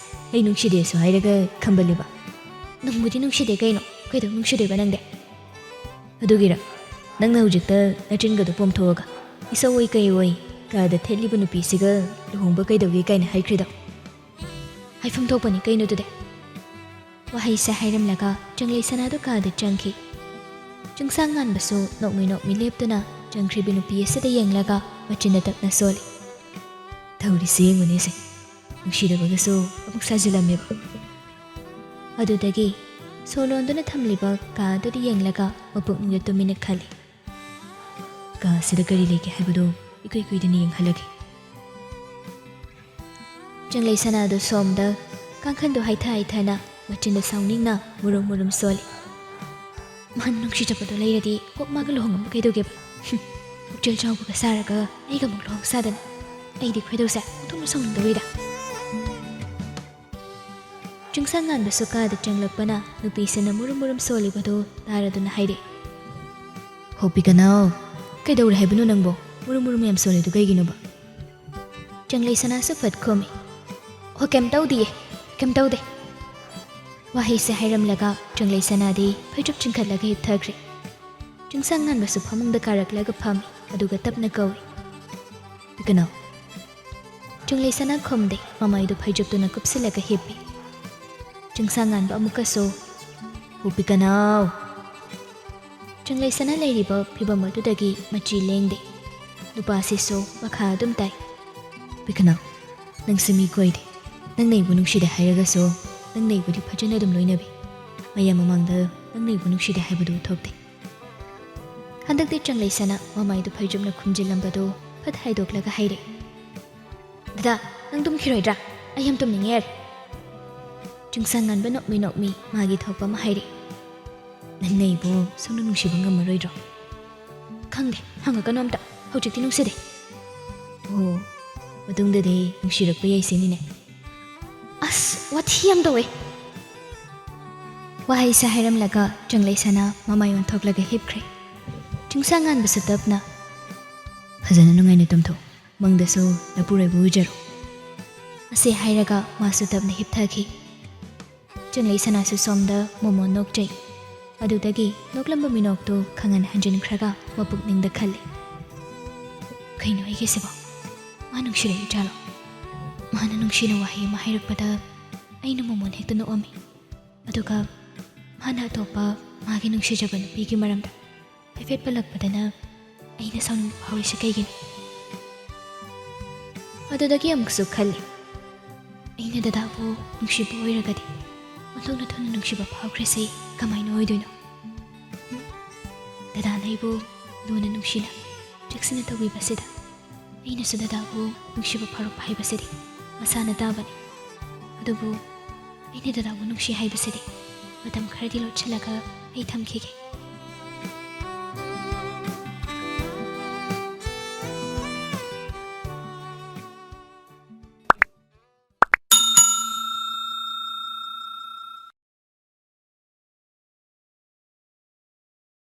ꯑꯩ ꯅꯨꯡꯁꯤꯗꯦꯁꯨ ꯍꯥꯏꯔꯒ ꯈꯝꯕꯜꯂꯤꯕ?" "ꯅꯨꯡꯕꯨꯗꯤ ꯅꯨꯡꯁꯤꯗꯦ ꯀꯩꯅꯣ, ꯀꯩꯗꯧ ꯅꯨꯡꯁꯤꯗꯣꯏꯕ ꯅꯪꯗꯤ?" "ꯑꯗꯨꯒꯤꯔ? ꯅꯪꯅ ꯍꯧꯖꯤꯛꯇ ꯅꯆꯤꯟꯒꯗꯣ ꯄꯣꯝꯊꯣꯛꯑꯒ ꯏꯁꯧ ꯑꯣꯏ ꯀꯩ ꯑꯣꯏ ꯀꯥꯗ ꯊꯦꯠꯂꯤꯕ ꯅꯨꯄꯤꯁꯤꯒ ꯂꯨꯍꯣꯡꯕ ꯀꯩꯗꯧꯒꯦ ꯀꯥꯏꯅ ꯍꯥꯏꯈ꯭ꯔꯤꯗꯣ? ꯍꯥꯏꯐꯝ ꯊꯣꯛꯄꯅꯤ ꯀꯩꯅꯣꯗꯨꯗꯤ꯫ ꯋꯥꯍꯩꯁꯦ ꯍꯥꯏꯔꯝꯂꯒ ꯆꯪꯂꯩ ꯁꯅꯥꯗꯨ ꯀꯥꯗ ꯆꯪꯈꯤ꯫ ꯆꯤꯡꯁꯥꯡ ꯉꯥꯟꯕꯁꯨ ꯅꯣꯛꯃꯤ ꯅꯣꯛꯃꯤ ꯂꯦꯞꯇꯨꯅ ꯆꯪꯈ꯭ꯔꯤꯕ ꯅꯨꯄꯤ ꯑꯁꯤꯗ ꯌꯦꯡꯂꯒ ꯃꯆꯤꯟꯗ ꯇꯞꯅ ꯁꯣꯜꯂꯤ꯫ ꯇꯧꯔꯤꯁꯦ ꯌꯦꯡꯉꯨꯅꯦꯁꯦ, ꯅꯨꯡꯁꯤꯗꯕꯒꯁꯨ ꯑꯃꯨꯛ ꯁꯥꯖꯤꯜꯂꯝꯃꯦꯕ꯫ ꯑꯗꯨꯗꯒꯤ ꯁꯣ ꯂꯣꯟꯗꯨꯅ ꯊꯝꯂꯤꯕ ꯀꯥ ꯑꯗꯨꯗ ꯌꯦꯡꯂꯒ ꯃꯄꯨꯛꯅꯤꯡꯗ ꯇꯨꯃꯤꯟꯅ ꯈꯜꯂꯤ꯫ ꯀꯥ ꯑꯁꯤꯗ ꯀꯔꯤ ꯂꯩꯒꯦ ꯍꯥꯏꯕꯗꯨ ꯏꯀꯨꯏ ꯀꯨꯏꯗꯅ ꯌꯦꯡꯍꯜꯂꯒꯦ꯫ ꯆꯪꯂꯩ ꯁꯅꯥꯗꯨ ꯁꯣꯝꯗ ꯀꯥꯡꯈꯟꯗꯨ ꯍꯥꯏꯊ ꯍꯥꯏꯊꯅ ꯃꯆꯤꯟꯗ ꯁꯥꯎꯅꯤꯡꯅ ꯃꯨꯔꯨꯝ ꯃꯨꯔꯨꯝ ꯁꯣꯜꯂꯤ꯫ ꯃꯥꯅ ꯅꯨꯡꯁꯤ ꯆꯠꯄꯗꯣ ꯂꯩꯔꯗꯤ ꯀꯣꯛ ꯃꯥꯒ ꯂꯨꯍꯣꯡꯉꯝꯕ ꯀꯩꯗꯧꯒꯦꯕ? ꯍꯨꯝ, ꯄꯨꯛꯆꯦꯜ ꯆꯥꯎꯕꯒ ꯁꯥꯔꯒ ꯑꯩꯒ ꯑꯃꯨꯛ ꯂꯨꯍꯣꯡ ꯁꯥꯗꯅ꯫ ꯑꯩꯗꯤ ꯈꯣꯏꯗꯧꯁꯦ ꯑꯣꯟꯊꯣꯛꯅ ꯁꯥꯎꯅꯤꯡꯗꯧꯔꯤꯗ꯫ ꯆꯤꯡꯁꯥꯡ ꯉꯥꯟꯕꯁꯨ ꯀꯥꯗ ꯆꯪꯂꯛꯄꯅ ꯅꯨꯄꯤꯁꯤꯅ ꯃꯨꯔꯨꯝ ꯃꯨꯔꯨꯝ ꯁꯣꯜꯂꯤꯕꯗꯨ ꯇꯥꯔꯗꯨꯅ ꯍꯥꯏꯔꯛꯏ꯫ "ꯍꯣ ꯄꯤꯀꯅꯥꯎ, ꯀꯩꯗꯧꯔꯦ ꯍꯥꯏꯕꯅꯣ ꯅꯪꯕꯣ? ꯃꯨꯔꯨꯝ ꯃꯨꯔꯨꯝ ꯌꯥꯝ ꯁꯣꯜꯂꯤꯗꯨ ꯀꯩꯒꯤꯅꯣꯕ?" ꯆꯪꯂꯩ ꯁꯅꯥꯁꯨ ꯐꯠ ꯈꯨꯝꯃꯤ꯫ "ꯍꯣ, ꯀꯩꯝ ꯇꯧꯗꯤꯌꯦ, ꯀꯩꯝ ꯇꯧꯗꯦ꯫" ꯋꯥꯍꯩꯁꯦ ꯍꯥꯏꯔꯝꯂꯒ ꯆꯪꯂꯩ ꯁꯅꯥꯗꯤ ꯐꯩꯖꯨꯞ ꯆꯤꯡꯈꯠꯂꯒ ꯍꯤꯞꯊꯈ꯭ꯔꯦ꯫ ꯆꯤꯡꯁꯥꯡ ꯉꯥꯟꯕꯁꯨ ꯐꯃꯨꯡꯗ ꯀꯥꯔꯛꯂꯒ ꯐꯝꯃꯤ, ꯑꯗꯨꯒ ꯇꯞꯅ ꯀꯧꯏ꯫ "ꯄꯤꯀꯅꯥꯎ꯫" ꯆꯤꯡꯂꯩ ꯁꯅꯥ ꯈꯨꯝꯗꯦ, ꯃꯃꯥꯏꯗꯨ ꯐꯩꯖꯨꯞꯇꯨꯅ ꯀꯨꯞꯁꯤꯜꯂꯒ ꯍꯤꯞꯄꯤ꯫ ꯆꯤꯡꯁꯥꯡ ꯉꯥꯟꯕ ꯑꯃꯨꯛꯀꯁꯨ, "ꯍꯣ ꯄꯤꯀꯅꯥꯎ꯫" ꯆꯤꯡꯂꯩ ꯁꯅꯥ ꯂꯩꯔꯤꯕ ꯐꯤꯕꯝ ꯑꯗꯨꯗꯒꯤ ꯃꯆꯤ ꯂꯦꯡꯗꯦ꯫ ꯅꯨꯄꯥꯁꯤꯁꯨ ꯃꯈꯥ ꯑꯗꯨꯝ ꯇꯥꯏ꯫ "ꯄꯤꯀꯅꯥꯎ, ꯅꯪꯁꯦ ꯃꯤ ꯀꯣꯏꯗꯦ꯫ ꯅꯪꯅ ꯑꯩꯕꯨ ꯅꯨꯡꯁꯤꯗꯦ ꯍꯥꯏꯔꯒꯁꯨ ꯅꯪꯅ ꯑꯩꯕꯨꯗꯤ ꯐꯖꯅ ꯑꯗꯨꯝ ꯂꯣꯏꯅꯕꯤ꯫ ꯃꯌꯥꯝ ꯃꯃꯥꯡꯗ ꯅꯪꯅ ꯑꯩꯕꯨ ꯅꯨꯡꯁꯤꯗꯦ ꯍꯥꯏꯕꯗꯨ ꯎꯊꯣꯛꯇꯦ꯫" ꯍꯟꯗꯛꯇꯤ ꯆꯪꯂꯩ ꯁꯅꯥ ꯃꯃꯥꯏꯗꯨ ꯐꯩꯖꯨꯞꯅ ꯈꯨꯝꯖꯤꯜꯂꯝꯕꯗꯨ ꯐꯠ ꯍꯥꯏꯗꯣꯛꯂꯒ ꯍꯥꯏꯔꯛꯏ꯫ "ꯗꯗꯥ, ꯅꯪ ꯇꯨꯝꯈꯤꯔꯣꯏꯗ꯭ꯔꯥ? ꯑꯩ ꯌꯥꯝ ꯇꯨꯝꯅꯤꯡꯉꯦ ꯌꯥꯔꯦ꯫" ꯆꯤꯡꯁꯥꯡ ꯉꯥꯟꯕ ꯅꯣꯛꯃꯤ ꯅꯣꯛꯃꯤ ꯃꯥꯒꯤ ꯊꯣꯛꯄ ꯑꯃ ꯍꯥꯏꯔꯛꯏ꯫ "ꯅꯪꯅ ꯑꯩꯕꯨ ꯁꯨꯡꯅꯨꯡ ꯅꯨꯡꯁꯤꯕ ꯉꯝꯃꯔꯣꯏꯗ꯭ꯔꯣ?" "ꯈꯪꯗꯦ, ꯍꯪꯉꯛꯀꯅꯨ ꯑꯝꯇ꯫ ꯍꯧꯖꯤꯛꯇꯤ ꯅꯨꯡꯁꯤꯗꯦ꯫" "ꯑꯣ, ꯃꯇꯨꯡꯗꯗꯤ ꯅꯨꯡꯁꯤꯔꯛꯄ ꯌꯥꯏ ꯁꯤꯅꯤꯅꯦ꯫" "ꯑꯁ, ꯋꯥꯊꯤ ꯌꯥꯝ ꯇꯧꯋꯦ꯫" ꯋꯥꯍꯩꯁꯦ ꯍꯥꯏꯔꯝꯂꯒ ꯆꯪꯂꯩ ꯁꯅꯥ ꯃꯃꯥꯏ ꯑꯣꯟꯊꯣꯛꯂꯒ ꯍꯤꯞꯈ꯭ꯔꯦ꯫ ꯆꯤꯡꯁꯥꯡ ꯉꯥꯟꯕꯁꯨ ꯇꯞꯅ, "ꯐꯖꯅ ꯅꯨꯡꯉꯥꯏꯅ ꯇꯨꯝꯊꯣꯛ꯫ ꯃꯪꯗꯁꯨ ꯅꯄꯨꯔꯣꯏꯕ ꯎꯖꯔꯣ꯫" ꯑꯁꯤ ꯍꯥꯏꯔꯒ ꯃꯥꯁꯨ ꯇꯞꯅ ꯍꯤꯞꯊꯈꯤ꯫ ꯆꯪꯂꯩ ꯁꯅꯥꯁꯨ ꯁꯣꯝꯗ ꯃꯣꯃꯣꯟ ꯅꯣꯛꯆꯩ꯫ ꯑꯗꯨꯗꯒꯤ ꯅꯣꯛꯂꯝꯕ ꯃꯤꯅꯣꯛꯇꯨ ꯈꯪꯍꯟ ꯍꯟꯖꯤꯟꯈ꯭ꯔꯒ ꯃꯄꯨꯛꯅꯤꯡꯗ ꯈꯜꯂꯤ, "ꯀꯩꯅꯣ ꯑꯩꯒꯤꯁꯤꯕꯣ? ꯃꯥ ꯅꯨꯡꯁꯤꯔꯛꯏꯖꯥꯠꯂꯣ?" ꯃꯥꯅ ꯅꯨꯡꯁꯤꯅ ꯋꯥꯍꯩ ꯑꯃ ꯍꯥꯏꯔꯛꯄꯗ ꯑꯩꯅ ꯃꯣꯃꯣꯟ ꯍꯦꯛꯇ ꯅꯣꯛꯑꯝꯃꯤ꯫ ꯑꯗꯨꯒ ꯃꯥꯅ ꯑꯇꯣꯞꯄ ꯃꯥꯒꯤ ꯅꯨꯡꯁꯤꯖꯕ ꯅꯨꯄꯤꯒꯤ ꯃꯔꯝꯗ ꯍꯥꯏꯐꯦꯠ ꯄꯜꯂꯛꯄꯗꯅ ꯑꯩꯅ ꯁꯥꯎꯅꯤꯡꯕ ꯐꯥꯎꯔꯤꯁꯦ ꯀꯩꯒꯤꯅꯣ? ꯑꯗꯨꯗꯒꯤ ꯑꯃꯨꯛꯁꯨ ꯈꯜꯂꯤ, "ꯑꯩꯅ ꯗꯗꯥꯕꯨ ꯅꯨꯡꯁꯤꯕ ꯑꯣꯏꯔꯒꯗꯤ ꯑꯣꯟꯊꯣꯛꯅ ꯊꯨꯅ ꯅꯨꯡꯁꯤꯕ ꯐꯥꯎꯈ꯭ꯔꯤꯁꯦ ꯀꯃꯥꯏꯅ ꯑꯣꯏꯗꯣꯏꯅꯣ? ꯗꯗꯥꯅ ꯑꯩꯕꯨ ꯂꯨꯅ ꯅꯨꯡꯁꯤꯅ ꯆꯦꯛꯁꯤꯟꯅ ꯇꯧꯕꯤꯕꯁꯤꯗ ꯑꯩꯅꯁꯨ ꯗꯗꯥꯕꯨ ꯅꯨꯡꯁꯤꯕ ꯐꯥꯎꯔꯛꯄ ꯍꯥꯏꯕꯁꯤꯗꯤ ꯃꯁꯥꯅ ꯇꯥꯕꯅꯤ꯫ ꯑꯗꯨꯕꯨ ꯑꯩꯅ ꯗꯗꯥꯕꯨ ꯅꯨꯡꯁꯤ ꯍꯥꯏꯕꯁꯤꯗꯤ ꯃꯇꯝ ꯈꯔꯗꯤ ꯂꯣꯠꯁꯤꯜꯂꯒ ꯑꯩ ꯊꯝꯈꯤꯒꯦ꯫